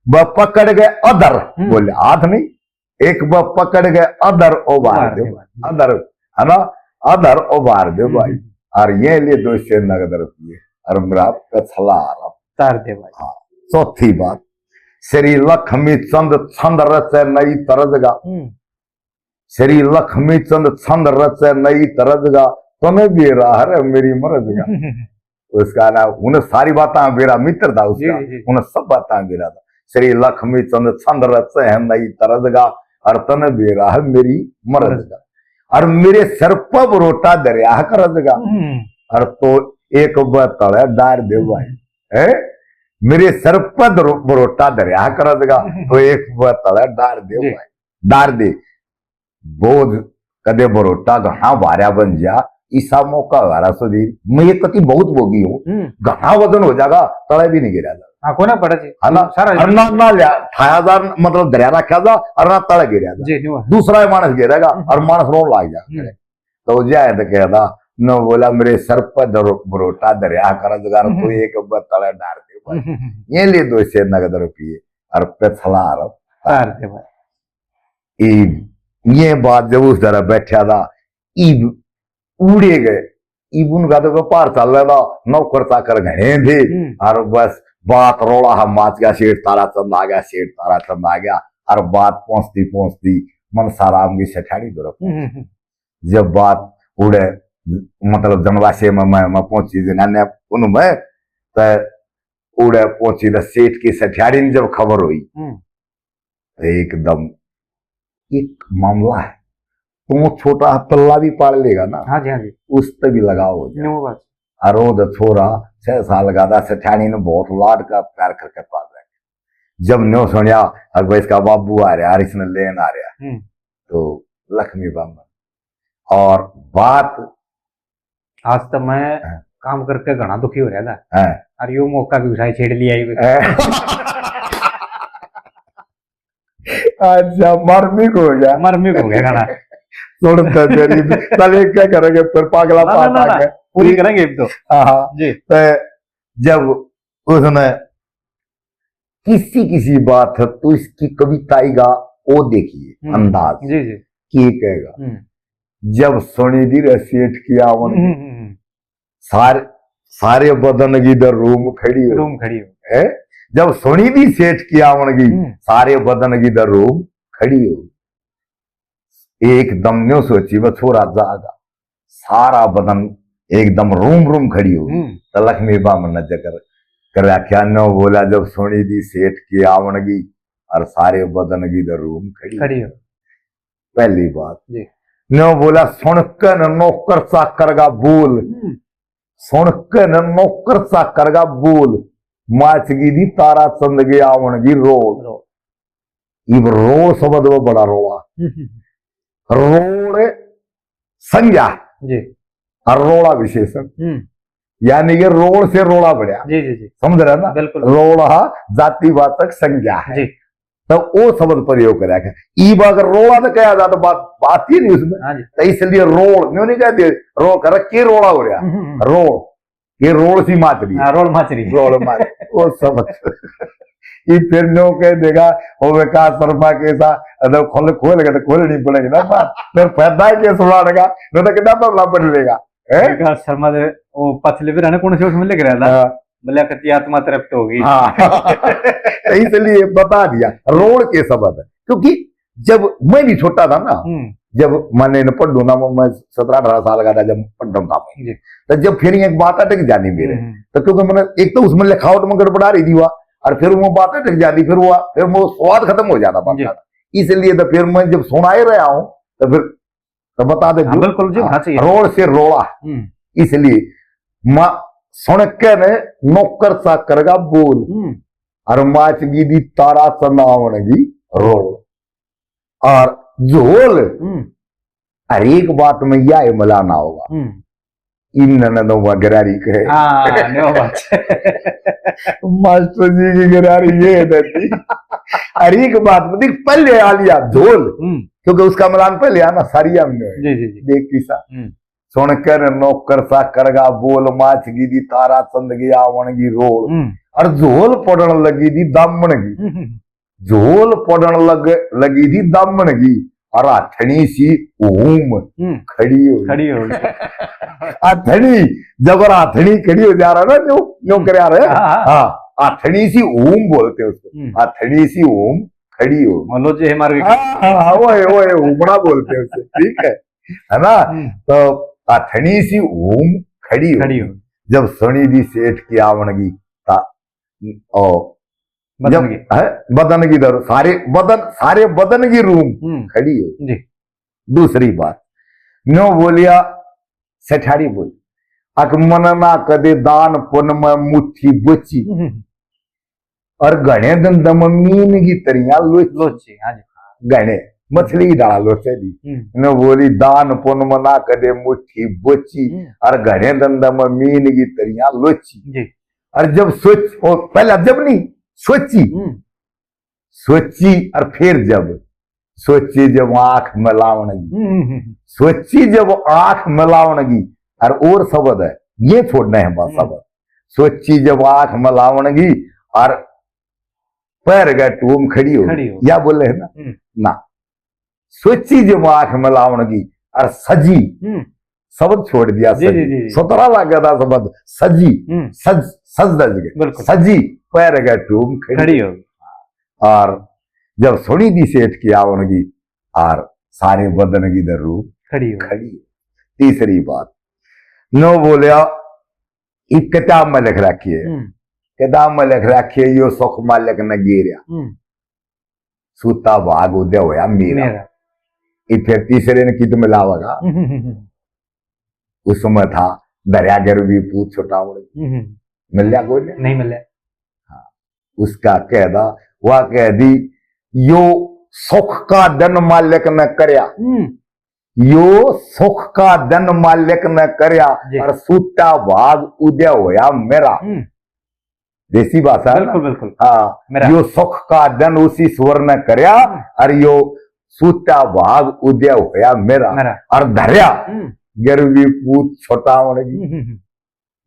ब पकड़ गए अधर। हम्म। बोले, हाथ नहीं। एक ब पकड़ गए अधर उबार उबार दे। दे। अधर, है ना? अधर उबार दे हम्म। भाई। और ये लिए दो सौ नगद रुपये। और मेरा पिछला हरफ तार दे भाई। हाँ। चौथी बात, श्री लक्ष्मी चंद छंद रचे नई तर्ज का। हम्म। श्री लक्ष्मी चंद छंद रचे नई तर्ज का, तने बेरा हर मेरी मरज का। उसका ना, उन्हें सारी बातें बेरा मित्र था उसका, जी, जी, जी। उन्हें सब बातें बेरा था। श्री लक्ष्मी चंद छंद रचे हैं नई तर्ज का, और तने बेरा है मेरी मरज का। और मेरे सर पर बरोटा दरिया है करज का। हम्म। और तो एक ब तले डार दे भाई। हम्म। हैं? मेरे सर पर दरो-, बरोटा दरिया करज का, हम्म। तो एक ब तले डार दे जी। भाई। डार दे। बोझ कदे बरोटा घणा भारा बन जा, इसा मौका वारा सुधीर, मैं ये कति बहुत भोगी हूँ, हम्म। घणा वजन हो जाएगा, तले भी नहीं गिरा जाएगा। हाँ, कोना पड़ा जी। है ना? सारा और ना, ना लिया, ठाया जा, मतलब दरिया रखा जा, और ना तले गिरा जा। जी, नहीं हुआ। दूसरा ही मानस गिरेगा, हम्म। और मानस रोन लाग जा। हम्म। तो जाए तो कहता, न बोला, "मेरे सर पर धरो, बरोटा धरया कर जगार, हम्म। कोई एक बत्तल डाल दे भाई।" हम्म। ये ले दो से नगद रुपये और पिछला आरोप तार दे भाई। इब ये बात जब उस तरह बैठा था, इब उड़े गए। इब उनका तो व्यापार चल रहा था, नौकर चाकर घणे थे, हम्म। और बस बात रोला हम माच गया, सेठ तारा चंद आ गया, सेठ तारा चंद आ गया, और बात पहुंचती पहुंचती मनसाराम की सेठानी तरफ। हम्म, हम्म, हम्म। जब बात उड़े, मतलब जनवासे में, में, में पहुंची जनाने उनमें, तो उड़े पहुंची तो सेठ की सेठानी ने जब खबर हुई, हम्म। तो एकदम एक मामला है, तो वो छोटा पल्ला भी पाल लेगा ना, हाँ जी, हाँ जी। उससे भी लगाव हो जाए। न्यू बात। और वो तो छोरा छह साल का था, सेठानी ने बहुत लाड का प्यार करके पाल रखा। जब न्यू सुनिया, "अक भाई, इसका बाबू आ रहा, और इसने लेन आ रहा," हम्म। तो लक्ष्मी बामन और बात आज तो मैं हाँ। काम करके घणा दुखी हो रहा था। हाँ। और यो मौका भी उठाए छेड़ लिया ही। हाँ। अच्छा, मार्मिक हो गया। मार्मिक हो गया घणा। सुन तो तेरी, चल एक क्या करेंगे फिर, पागला ना, ना, पाठ ना, आ ना। गया। पूरी करेंगे अब तो। हाँ, हाँ। जी। तो जब उसने किसी किसी बात है तो इसकी कविताई का वो देखिए हम्म, अंदाज जी, जी। की कहेगा। हम्म। जब सुनी दी रे सेठ की आवन की, हम्म, हम्म, हम्म। सारे, सारे बदन की दर रूम खड़ी हो। रूम खड़ी हो। है? जब सुनी दी सेठ की आवन की, हम्म। सारे बदन की दर रूम खड़ी हो। एकदम न्यू सोची, वह छोरा जागा, सारा बदन एकदम रूम रूम खड़ी हो। हम्म। तो लक्ष्मी बामन ने जकर कर आख्या, न्यू बोला, जब सुनी दी सेठ की आवन की, और सारे बदन की दर रूम खड़ी खड़ी हो। पहली बात। जी। न्यू बोला, सुन के न नौकर चाकर का बोल, हम्म। सुन के न नौकर चाकर का बोल, माच गई दी तारा चंद के आवन की रोल। रोल। इब रोल शब्द में बड़ा रोला। हम्म, हम्म, हम्म। रोल संज्ञा जी। और रोला विशेषण। हम्म। यानी कि रोल से रोला बढ़या। जी, जी, जी। समझ रहे ना? बिल्कुल। रोला जातिवाचक संज्ञा है। जी। तो वो शब्द प्रयोग करया है। इब अगर रोला तो कहा जाता, बात, बात ही नहीं उसमें। हाँ जी। तो इसलिए रोल, न्यू नहीं कहते, रोल कर, के रोला हो रहा? हम्म, हम्म। रोल, ये रोल सी माच रही है। हाँ, रोल माच रही है। रोल माच, वो समझ। ये फिर न्यू कह देगा, "ओ विकास शर्मा कैसा, अरे खोल, खोल के तो खोलनी पड़ेगी ना बात।" फिर फायदा है क्या सुनाने का? नहीं तो कितना मामला बन लेगा, हैं? विकास शर्मा दे, वो पछले भी रहने कौन से उसमें लिख रहा था? हाँ। बोले, "कति आत्मा तृप्त होगी।" हाँ। तो इसलिए बता दिया, रोल के शब्द है। क्योंकि जब मैं भी छोटा था ना, हम्म। जब मैंने न पढ़ू ना, मैं सत्रह अठारह साल का था जब पढ़ता था मैं। जी। तो जब फिर एक बात अटक जानी मेरे, हम्म। तो क्योंकि मैंने एक तो उसमें लिखावट में गड़बड़ा रही थी हुआ, और फिर वो बात अटक जाती, फिर वो, फिर वो स्वाद खत्म हो जाता बात जी। का। इसलिए तो फिर मैं जब सुना ही रहा हूँ, तो फिर तो बता दे हाँ, जो, बिल्कुल जी, हाँ, होना चाहिए। रोल से रोला। हम्म। इसलिए माँ सुन के ने नौकर चाकर का बोल, हम्म। और माच गई दी तारा चंद आवन की रोल। और झोल, हम्म। हर एक बात में यह मिलाना होगा। हम्म। इन्होंने तो वह गरारी कहे। हाँ, न्यू बात। मास्टर जी की गरारी ये है दादी। हर एक बात में देख, पहले आ लिया झोल, हम्म। क्योंकि उसका मिलान पहले आना सारी हमने। जी, जी, जी। देख किसा। हम्म। सुनकर नौकर चाकर का बोल, माच गई दी तारा चंद गया आवन की रोल। हम्म। और झोल पड़न लगी दी दामन की। हम्म, हम्म। झोल पड़न लग, लगी थी दामन की, और हथनी सी हूम हम्म। खड़ी हो गई। खड़ी हो गई। हथनी, जब हथनी खड़ी हो जा रहा ना, जो, जो हम्म। कर रहा है, हाँ, हाँ। हाँ, हथनी सी हूम बोलते हैं उसको। हम्म। हथनी सी हूम खड़ी हो गई। मान लो जे हमारे हाँ, हाँ, हाँ, वो है, वो है, हुमड़ा बोलते हैं उसको, ठीक है, है ना? हम्म। तो हथनी सी हूम खड़ी हो खड़ी गई। हो। जब सुनी दी सेठ की आवन की, ता-, ओ, बदन जब, की। है, बदन की दर, सारे बदन, सारे बदन की रूम हम्म। खड़ी हो। जी। दूसरी बात, न्यू बोलिया, सेठारी बोली, "अक मन ना कदे दान पुन में मुट्ठी बोची, हम्म। और घणे धंधे में मीन की तरिया लोची।" लोची, हाँ जी। घणे, मछली की डाला लोचे दी। हम्म। न्यू बोली, "दान पुन में ना कदे मुट्ठी बोची, हम्म। और घणे धंधे में मीन की तरिया लोची।" जी। और जब सोच, ओ, पहला जब नहीं, सोची। हम्म। सोची और फिर जब, सोची जब आंख मिलावण की। हम्म, हम्म, हम्म। सोची जब आंख मिलावण की, और, और शब्द है, ये छोड़ना है बस हम्म। शब्द। सोची जब आंख मिलावणगी और पैर गए टूम खड़ी हो, खड़ी हो। या बोले है ना? हम्म। ना। सोची जब आंख मिलावणगी और सजी, हम्म। शब्द छोड़ दिया, जी, सजी। जी, जी, जी। सुथरा लगे था शब्द, सजी, हम्म। सज, सज धज गए। बिल्कुल। सजी पैर गए टूम खड़ी खड़ी हो। हो। और जब सुनी दी सेठ की आवणगी, और सारे बदन की धर रूप खड़ी हो। खड़ी हो। तीसरी बात, नो बोलिया, एक किताब में लिख रखी है, हम्म। किताब में लिख रखी है, यो सुख मालिक ने गेरया, हम्म। सूता भाग उदय होया मेरा। मेरा। ये फिर तीसरे ने कित मिलावेगा? हम्म, हम्म, हम्म। उसमें था, धरया गर भी पूत छुटावण। हम्म, हम्म। मिल्या कोई ने? नहीं मिल्या। हाँ, उसका कह दा, वह कह दी, यो सुख का धन मालिक ने करया। हम्म। यो सुख का धन मालिक ने करया जी। और सूता भाग उदय होया मेरा। हम्म। देसी भाषा है ना? बिल्कुल, बिल्कुल। हाँ, मेरा। यो सुख का धन उस ईश्वर ने करया हम्म। और यो सूता भाग उदय होया मेरा। मेरा। और धरया हम्म। गर भी पूत छुटावण की। हम्म, हम्म, हम्म।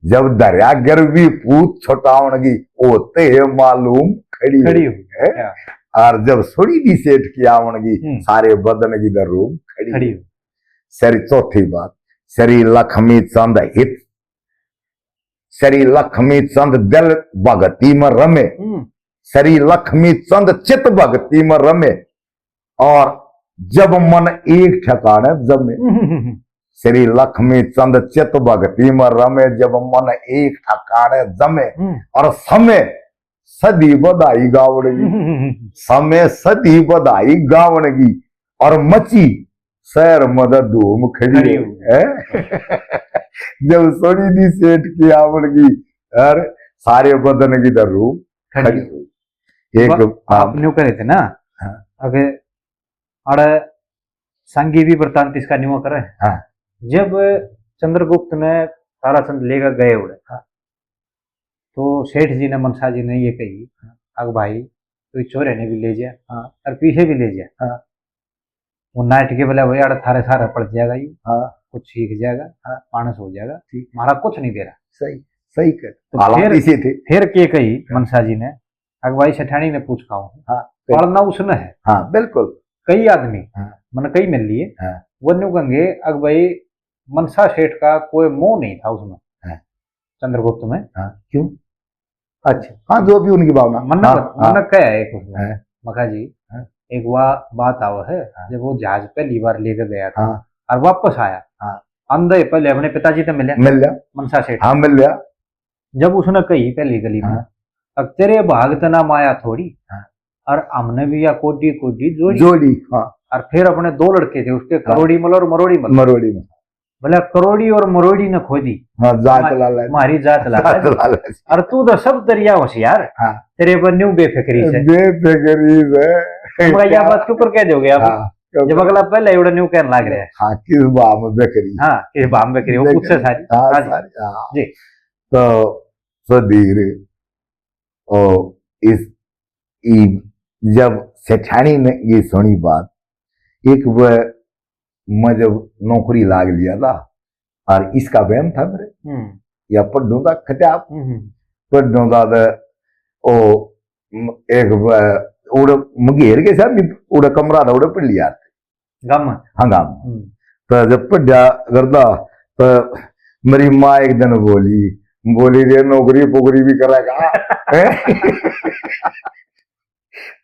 जब धरया गर भी पूत छुटावण की, होते है मालूम खड़ी खड़ी हुई हुई। है। क्या? और जब सुनी दी सेठ की आवण की, हम्म। सारे बदन की धर रूप खड़ी खड़ी हुई। हुई। सरी चौथी बात, श्री लक्ष्मी चंद हित, श्री लक्ष्मी चंद दिल भक्ति में रमे, हम्म। श्री लक्ष्मी चंद चित भक्ति में रमे, और जब मन एक ठिकाने जमे। हम्म, हम्म, हम्म। श्री लक्ष्मी चंद चित भक्ति में रमे, जब मन एक ठिकाने जमे। हम्म। और समय सदी बधाई गावण की, हम्म, हम्म, हम्म। समय सदी बधाई गावण की, और मची शहर में तो धूम खड़ी खड़ी हो। हो। है? जब सुनी दी सेठ की आवण की, और सारे बदन की धर रूप खड़ी खड़ी हो। हो। एक वा-, हाँ। आप न्यू करे थे ना, हाँ। अबे अरे संगी भी वृत्तांत इसका न्यू करे। हाँ। जब चंद्रगुप्त ने ताराचंद लेकर गए उड़े, हाँ। तो सेठ जी ने, मनसा जी ने ये कही, हाँ। अग भाई, तो इस छोरे ने भी ले जा हाँ। और पीछे भी ले जा। हाँ। वो नाट के बोला, भाई, आड़े थारे सारे पड़ जाएगा ये, हाँ। कुछ सीख जाएगा, हाँ। मानस हो जाएगा, ठीक। म्हारा कुछ नहीं बेरा। सही, सही कर। तो हालात फिर, इसे थे। फिर के कही हाँ। मनसा जी ने, अग भाई सेठानी ने पूछ खाओ। हाँ, बिल्कुल। पालना उसने है। हाँ, बिल्कुल। कई आदमी, हाँ। मन कई मिल लिए, हाँ। वो न्यू कहेंगे, अग भाई मनसा सेठ का कोई मोह नहीं था उसमें, हाँ। चंद्रगुप्त में। हाँ, क्यों? अच्छा, हाँ, जो भी उनकी भावना। मन हाँ, बत-, हाँ। मन कह है एक उसमें, हाँ। मखा जी, हाँ। एक वा-, बात आवा है, हाँ। जब वो जहाज पहली बार लेकर गया था हाँ। और वापस आया, हाँ। आंदे पहले अपने पिताजी तो मिले, मिल लिया। मनसा सेठ। हाँ, मिल लिया। जब उसने कही पहली गली में, हाँ। "अब तेरे भाग तना माया थोड़ी, हाँ। और हमने भी या कोडी कोडी जोड़ी।" जोड़ी, हाँ। और फिर अपने दो लड़के थे उसके, हाँ। करोड़ी मल और मरोड़ी मल। मरोड़ी मल। बोला, "करोड़ी और मरोड़ी ने खोदी।" हाँ, जात हमा-, लालच। हमारी जात लालच। जात लालच। और तू तो सब दरिया होशियार, हाँ। तेरे पर न्यू बेफिक्री से। बेफिक्री से। हम कहा, "यह क्या? बात क्यों कर कह दोगे आप?" हाँ, क्यों जब कर? अगला पहले ही उड़ा न्यू कहने लग रहा है। हाँ, किस भाव में बेकरी? हाँ, किस भाव में बेकरी? वो बेकरी। पूछे सारी। हाँ, हाँ जी। सारी, हाँ। जी। तो सुधीर, ओ, इस, ई, जब सेठानी ने ये सुनी बात, एक वे मैं जब नौकरी लाग लिया था, और इसका बहम था मेरे, हम्म। या पढ़ूं था किताब, हम्म, हम्म। पढ़ूं था तो, ओ, म-, एक वे, उड़े मगेर के साथ भी उड़े कमरा था, उड़े पढ़ लिया। गाम में? हाँ, गाम में। हम्म। तो जब पढ़ा करता, तो मेरी माँ एक दिन बोली, बोली, "रे, नौकरी पोकरी भी करेगा?" हैं?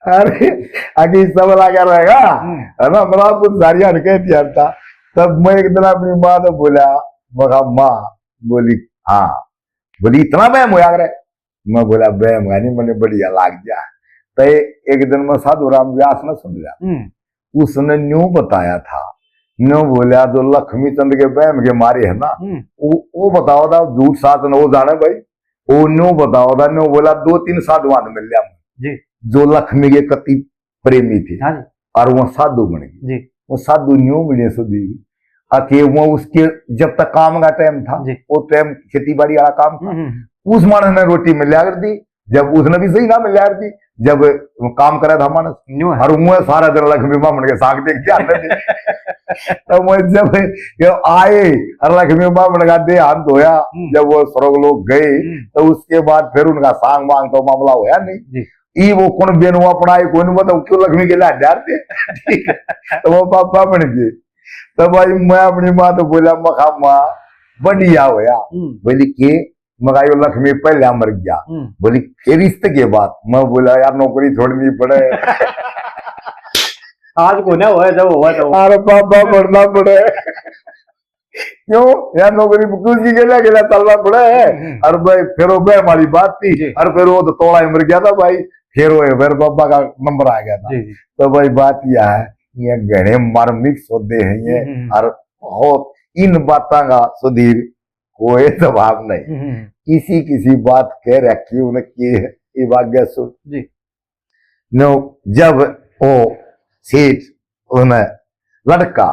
अरे, आगे सब लगा रहेगा, हम्म। है ना? मेरा कुछ सारी हरकत यार था। तब मैं एक दिन अपनी माँ से बोला, मखा, "माँ," बोली, "हाँ।" बोली, "इतना बहम होया करे?" मैं बोला, "बहम का नहीं, मैंने बढ़िया लाग गया।" तो एक दिन मैं साधु राम व्यास ने सुन लिया। हम्म। उसने न्यू बताया था, न्यू बोला, जो लक्ष्मी चंद के बहम के मारे है ना, हम्म। वो, वो बताओ था, झूठ साच न वो जाने भाई, वो न्यू बताओ था, न्यू बोला, दो तीन साधु हाथ मिल लिया जी। जो लक्ष्मी के कति प्रेमी थे हाँ जी। और वो साधु बन गए। जी। वो साधु न्यू मिले सुधीर, अके वो उसके जब तक काम का टाइम था, जी। वो टाइम खेती बाड़ी वाला काम था, हम्म, हम्म। उस मानस ने रोटी मिल्या कर दी, जब उसने भी सही ना मिल्या कर दी, जब वो काम करा था मानस, न्यू है। और वो सारा दिन लक्ष्मी बामण के साग देख के आते थे। तो मैं जब ये आए और लक्ष्मी बामण का देहांत होया, हम्म। जब वो स्वर्ग लोक गए, हम्म। तो उसके बाद फिर उनका सांग मांग तो मामला होया नहीं। जी। ई वो कौन बेनु अपना ही कोई नहीं, मतलब क्यों लक्ष्मी के लिए हड्डे आते? ठीक है, तो वो बाबा बन गए। तो भाई मैं अपनी माँ तो बोला, मखा माँ बढ़िया होया। हम्म। बोली के? मखा यो लक्ष्मी पहले मर गया। हम्म। बोली फिर इस के बाद? मैं बोला यार नौकरी छोड़नी पड़े। आज को ना होया, जब होया तो। अरे बाबा मरना पड़े। क्यों यार, नौकरी क्यों की गेला गेला चलना पड़ा है। हम्म, हम्म। और भाई फिर वो बहम वाली बात थी। जी। और फिर वो तो तोड़ा ही मर गया था भाई, फिर वो फिर बाबा का नंबर आ गया था। जी, जी। तो भाई बात यह है, ये घणे मार्मिक सौदे हैं ये। हम्म, हम्म। और बहुत इन बातों का सुधीर कोई जवाब नहीं। हम्म, हम्म। किसी किसी बात कह रखी उनकी, ये बात सुन। जी। नो, जब वो सेठ उन्हें लड़का,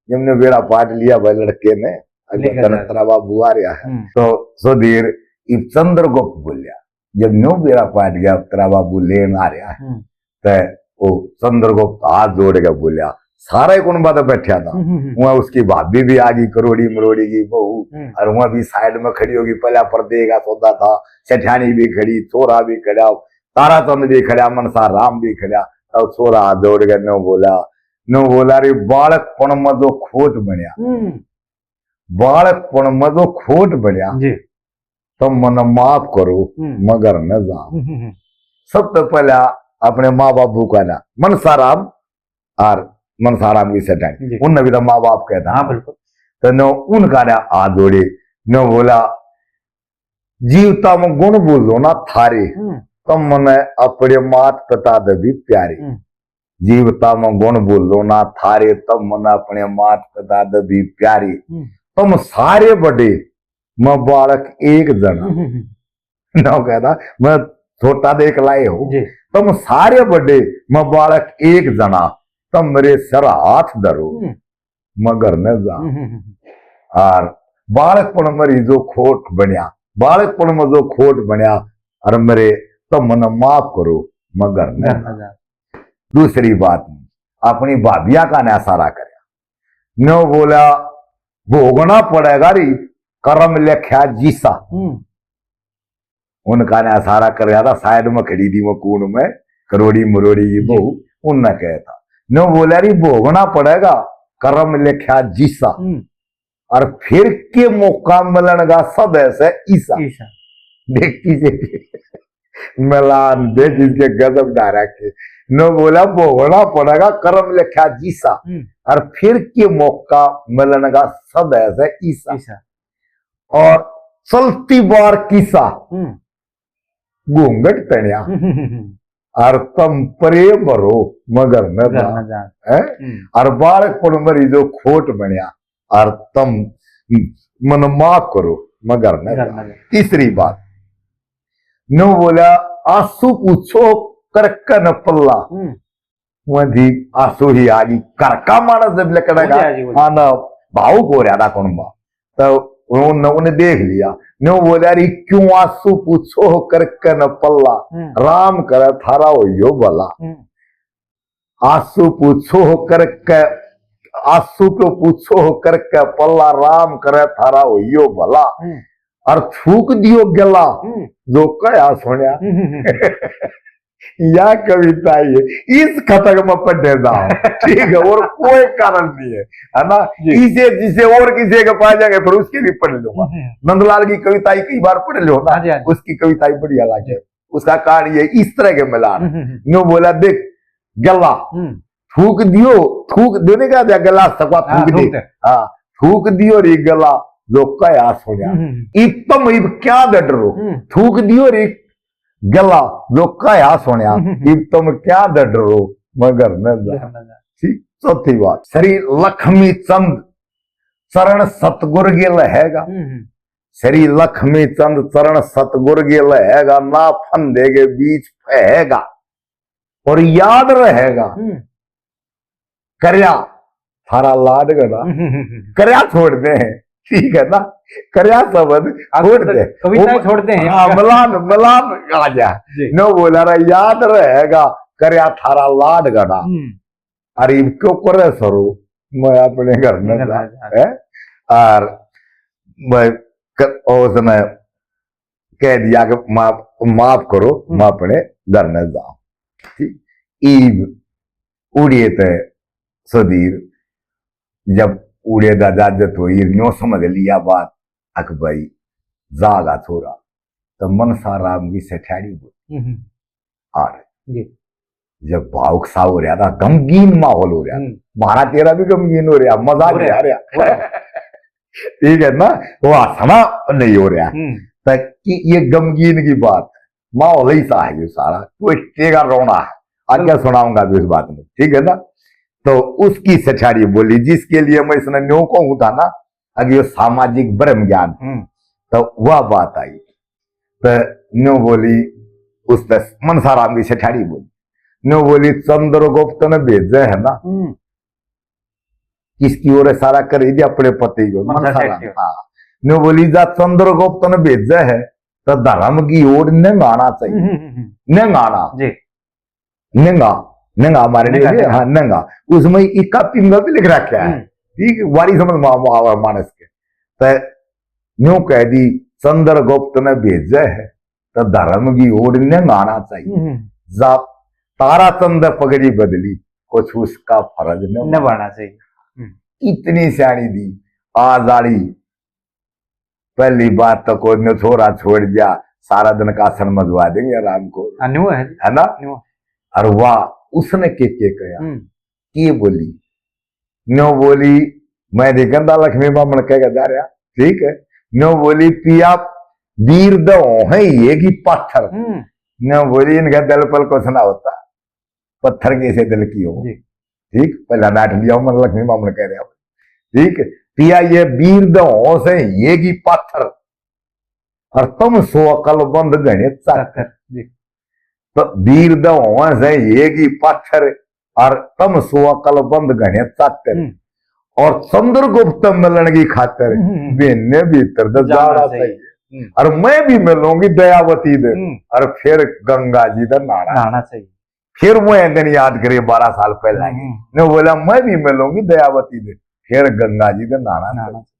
जब ने बेड़ा पाट लिया भाई लड़के ने, अगर लेकर तन जा। तेरा बाबू आ रहा है। हम्म। तो सुधीर इब चंद्रगुप्त बोलिया, जब न्यू बेड़ा पाट गया, तेरा बाबू लेन आ रहा है। हम्म। ते वो चंद्रगुप्त हाथ जोड़ के बोलिया, सारा ही कुनबा तो बैठा था। हम्म, हम्म, हम्म। वहाँ उसकी भाभी भी आ गई, करोड़ी मरोड़ी की बहू, हम्म। और वहाँ भी साइड में खड़ी होगी, पहला पर्दे का सौदा था, सेठानी भी खड़ी, छोरा भी खड़ा, ताराचंद भी खड़ा, मनसा राम भी खड़ा। तब छोरा हाथ जोड़ के न्यू बोला, न्यू बोला, रे बालकपण में जो खोट बण्या, हम्म। बालकपण में जो खोट बण्या, जी। तो मने माफ करो, हम्म। मैं घर न जाऊं। हम्म, हम्म, हम्म। सबसे पहला अपने माँ बाबू का ना, मनसा राम और मनसा राम की सेठानी, जी। उनने भी तो माँ बाप कहता। हाँ, बिल्कुल। तो न उनका ना हाथ जोड़े, न बोला, जीवता में गुण बोलो ना थारे, हम्म। तम मने अपने मात पिता दे भी प्यारे। हम्म। जीवता में गुण बोलो ना थारे, तम मने अपने मात पिता दे भी प्यारे। हम्म। तम सारे बड़े, मैं बालक एक जना। हम्म, हम्म, हम्म। ना कहता, मैं छोटा देख लाए हो। जी। तम सारे बड़े, मैं बालक एक जना। तम मेरे सर हाथ धरो। हम्म। मैं घर न जा। हम्म, हम्म, हम्म। और बालकपण मरी जो खोट बण्या, बालकपण में जो खोट बण्या, और मेरे तो मने माफ करो, मैं घर न घर जा। न जा। दूसरी बात, अपनी भाभिया का ने सारा करया, न्यू बोला, भोगना पड़ेगा री, कर्म लेख्या जीसा। हम्म। उनका ने सारा कर रहा था, साइड में खड़ी थी वो कूण में, करोड़ी मरोड़ी की जी। बहू, उनने कहा था, न्यू बोला, री भोगना पड़ेगा, कर्म लेख्या जीसा। हम्म। और फिर के मौका मिलन का सब ऐसे ईसा। ईसा। देख किसे मिलान, देख इसके गजब डायरेक्ट। न्यू बोला, भोगना पड़ेगा, कर्म लेख्या जीसा। हम्म। और फिर के मौका मिलन का सब ऐसे ईसा। ईसा। और चलती बार किसा, हम्म। घूंघट तण्या। हम्म। और तम प्रेम भरो, मगर न घर जा। न जा। हैं? हम्म। और बालकपण मरी जो खोट बण्या, और तम मन माफ करो, मगर न घर जा। न जा। तीसरी बात, न्यू बोला, आंसू पूछो करके न पल्ला। हम्म। वह जी आंसू ही आ गई, घर का मानस जब लकड़ा वो का जी, वो जी। आना भावुक हो रहा था कुणबा, तो उन्होंने, उन्हें देख लिया। न्यू बोला, री क्यों आंसू पूछो करके न पल्ला, हम्म। राम करे थारा होइयो भला। हम्म। आंसू पूछो करके, आंसू क्यों पूछो करके पल्ला, राम करे थारा होइयो भला। हम्म। और थूक दियो गला, हम्म। जो कया सुण्या। हम्म, हम्म, हम्म। या कविता है, इस खतक में पढ़े जाओ, ठीक है, और कोई कारण नहीं है, है ना? जी। इसे जिसे और किसी के पास जाके फिर उसके भी पढ़ लूंगा। हम्म, हम्म। नंदलाल की कविताएं कई बार पढ़ लो ना, हाँ जी, हाँ जी। उसकी कविताएं बढ़िया लगे। उसका कारण ये इस तरह के मिलान। हम्म, हम्म, हम्म। न्यू बोला, देख गला, हम्म। थूक दियो, थूक देने का दिया गला, सकवा हाँ, थूक दे। थूक दे। हाँ, थूक दियो रे गला, जो कया सुण्या। हम्म, हम्म। इब तम इब क्या डरो? हम्म। थूक दियो रे गला, जो कया सुण्या। हम्म, हम्म। इब तम क्या डरो? मगर न जा। घर न जा। ठीक, चौथी बात, श्री लक्ष्मी चंद चरण सतगुर गेल हैगा। हम्म, हम्म। श्री लक्ष्मी चंद चरण सतगुर गेल हैगा, ना फंदे के बीच फहेगा। और याद रहेगा, हम्म। करया थारा लाड घणा। हम्म, हम्म, हम्म। करया छोड़ दे, ठीक है ना, करया शब्द आप छोड़ तो दे। कविता वो छोड़ते हैं। हाँ, मलान, मलान आ गया। जी। न बोला रहा, याद रहेगा, करया थारा लाड घणा। हम्म। अरे इब क्यों करे सरो, मैं अपने घर में घर जा में जा। है। और भाई, क-, उसने कह दिया कि माफ, माफ करो, हम्म। मैं अपने घर में जाऊं। ठीक। ईब उड़े ते सुधीर, जब उड़े दादा जत हुई, न्यो समझ लिया बात, अक भाई, जागा छोरा, तो मनसा राम की सेठाड़ी बोली। हम्म। आड़। जी। जब भावुक सा हो रहा था, गमगीन माहौल हो रहा था। हम्म। म्हारा तेरा भी गमगीन हो रहा, मजाक हो रहा। नहीं आ रहा। हो रहा। ठीक है ना, वो हंसना नहीं हो रहा। हम्म। तो कि ये गमगीन की बात है, माहौल ही सा है ये सारा, वो एक तेरा रोना है, आगे बिल्कुल। सुनाऊंगा भी इस बात में, ठीक है ना। तो उसकी सेठाड़ी बोली, जिसके लिए मैं इसने न्यो कहूं था ना, अगर ये सामाजिक ब्रह्म ज्ञान, हम्म। तो वह बात आई। तो न्यो बोली, उस मनसा राम की सेठाड़ी बोली, न्यो बोली, चंद्रगुप्त ने भेजे है ना, हम्म। किसकी ओर इशारा कर रही थी? अपने पति को, मनसा मनसा राम। सेठ की ओर। हाँ। न्यो बोली, जा चंद्रगुप्त ने भेजे है, तो धर्म की ओर निंगाना चाहिए। हम्म, हम्म, हम्म। निंगाना। जी। निंगा, निंगा हमारे लिए निंगा, भी, निंगा। हाँ, निंगा। उसमें इक्का पिंगा भी लिख रखा है। हम्म। ठीक, वारी समझ में आवा मानस के। तो न्यो कह दी, चंद्रगुप्त ने भेजे है, तो धर्म की ओर निंगाना चाहिए। हम्म। जा तारा चंद पगड़ी बदली, कुछ उसका फर्ज निभाना निभाना चाहिए। हम्म। इतनी सियाणी दी, आज आली पहली बात तो कोई ने छोरा छोड़ दिया, सारा दिन कासन मजवा देंगे राम को। हाँ, न्यू है जी। है ना? न्यू। और वाह, उसने के, के कहा? हम्म। के बोली? न्यो बोली, मैं दी गंदा लक्ष्मी बामण कह के जा रहा, ठीक है? न्यो बोली, पिया, वीर दो है ये की पाथर। हम्म। न्यो बोली, इनका दिल पर कुछ ना होता, पत्थर के से दिल की हो। जी। ठीक, पहला डांट लिया, मन लक्ष्मी बामण कह रहा। ठीक, पिया, ये वीर दो से ये की पाथर, और तुम सो अकलमंद घणे चाकर। चाकर, जी। तो वीर दो से ये की पाथर, और तुम सो अकलमंद घणे चाकर। हम्म। और चंद्रगुप्त मिलन की खातर हम्म, हम्म। बेने भीतर तो जाना जाना चाहिए। चाहिए। हम्म। और मैं भी मिलूंगी दयावती दे, हम्म। और फिर गंगा जी दे नहाना नहाना चाहिए। फिर वो एक दिन याद करे, बारह साल पहला की। हम्म। ने बोला, मैं भी मिलूंगी दयावती दे, फिर गंगा जी दे नहाना नहाना चाहिए।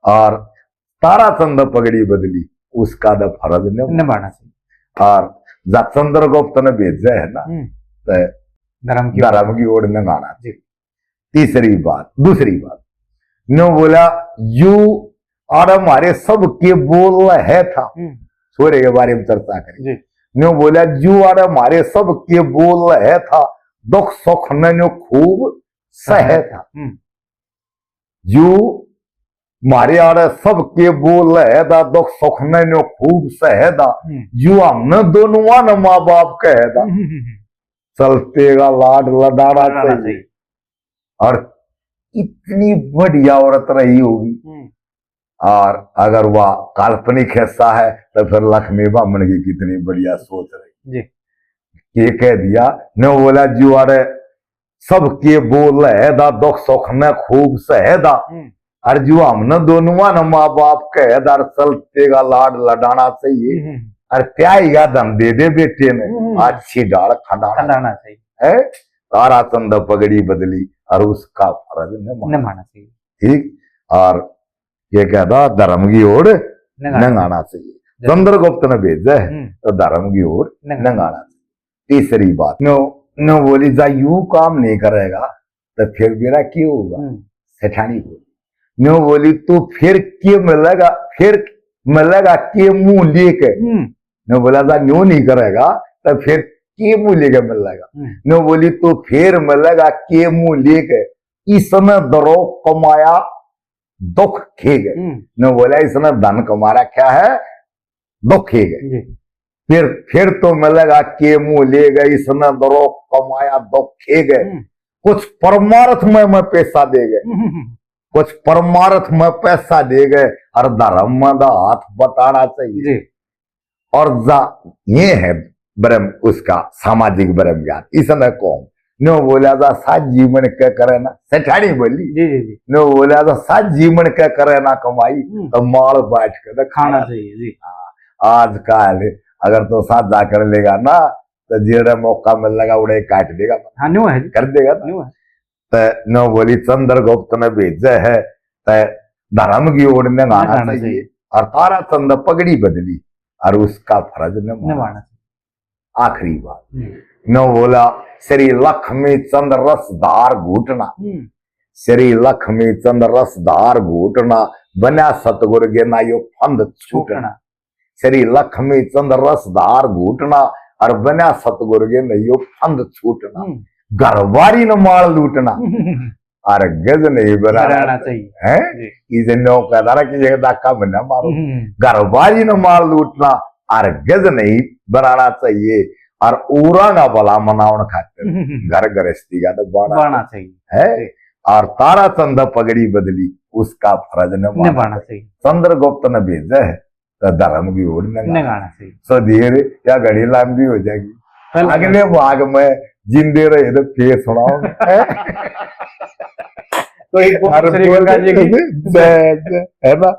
और तारा चंद पगड़ी बदली, उसका तो फर्ज निभाना निभाना चाहिए। और जा चंद्रगुप्त ने भेजे है ना, हम्म। तो धर्म की धर्म की ओर निंगाना जी। तीसरी बात, दूसरी बात, न्यो बोला, यू आड़े मारे सब के बोल है था। हम्म। छोरे के बारे में चर्चा करी। जी। न्यो बोला, यू आड़े मारे सब के बोल है था, दुख सुख ने न्यो खूब सहे सहे था। हम्म। यू मारे आड़े सब के बोल है था, दुख सुख ने न्यो खूब सहे था। हम्म। यू हमने दोनुआ ने माँ बाप कहे था। हम्म, हम्म, हम्म। चलते का लाड लडाना लडाना चाहिए। चाहिए। और इतनी बढ़िया औरत रही होगी। हम्म। और अगर वह काल्पनिक हिस्सा है, तो फिर लक्ष्मी बामण की कितनी बढ़िया सोच रही। जी। ये कह दिया, ने बोला, जुआड़े सबके बोल है दा, दुख सुख ने खूब सहे दा। हम्म। और जो हमने दोनुआ ने माँ बाप कहे दा, चलते का लाड लडाना चाहिए। हम्म। और त्याई का धन दे दे बेटे ने, हम्म। अच्छी डाल खंडाना खंडाना चाहिए। है। तारा चंद पगड़ी बदली और उसका फर्ज निभाना निभाना चाहिए। ठीक। और ये कहता, धर्म की ओर निंगाना निंगाना चाहिए। चाहिए। चंद्रगुप्त ने भेजा है, हम्म। तो धर्म की ओर निंगाना। निंगाना चाहिए। तीसरी बात, न्यो, न्यो बोली, जा यू काम नहीं करेगा, तो फिर मेरा क्या होगा? हम्म। सेठानी बोली, न्यो बोली, तू फिर के मिलेगा, फिर मिलेगा के मुंह लेके? हम्म। न्यो बोला, जा न्यो नहीं करेगा, तो फिर के मुंह लेके मिलेगा? हम्म। न्यो बोली, तू फिर मिलेगा के मुंह लेके? इसने दरो कमाया दुख खेगे। हम्म। न्यो बोला, इसने धन कमा रखा है, दुख खेगे। जी। फिर, फिर तो मिलेगा के मुंह लेगे, इसने दरो कमाया दुख खेगे। हम्म। कुछ परमार्थ में, में पैसा देगे। हम्म, हम्म, हम्म। कुछ परमार्थ में पैसा देगे और धर्म में दा हाथ बटाना चाहिए। जी। और जा, ये है ब्रह्म, उसका सामाजिक ब्रह्म ज्ञान। इसने कौन न्यो बोला था, सात जीवन के करे ना, सेठानी बोली। जी, जी, जी। न्यो बोला था, सात जीवन के करे ना कमाई, हम्म। तो माल बैठ के तो खाना खाना चाहिए, जी। हाँ, आजकल अगर तो साझा कर लेगा ना, तो जेड़े मौका मिल लगा, उड़े काट देगा। हाँ, न्यो है जी। कर देगा ना। न्यो है। तै नो बोली, चंद्रगुप्त ने भेजे है, तै धर्म की ओर निगाना चाहिए। और तारा चंद पगड़ी बदली, और उसका फर्ज निभाना चाहिए। आखिरी बात। नो बोला, श्री लक्ष्मी चंद रसधार घूटना, श्री लक्ष्मी चंद रसधार घूटना, बना सतगुर के ना यो फंद छूटना। श्री लक्ष्मी चंद रसधार घूटना, और बना सतगुर के ना यो फंद छूटना। घर बारी न माल लूटना, और गज नहीं बनाना चाहिए। हैं? इसे नो कहता रहा कि ये डाका बना मारो। घर बारी न माल लूटना, और गज नहीं बनाना चाहिए। और औरां का भला मनावण खातिर घर गृहस्थी का तो बाना चाहिए। है? और तारा चंद पगड़ी बदली, उसका फर्ज निभाना चाहिए। चंद्रगुप्त ने भेजा है, तो धर्म की ओर निगाना चाहिए। सुधीर, या घड़ी लंबी हो जाएगी। अगले भाग में जिंदे रहे तो फिर सुनाओ। तो एक बार श्री गंगा जी की जय, जय, है ना?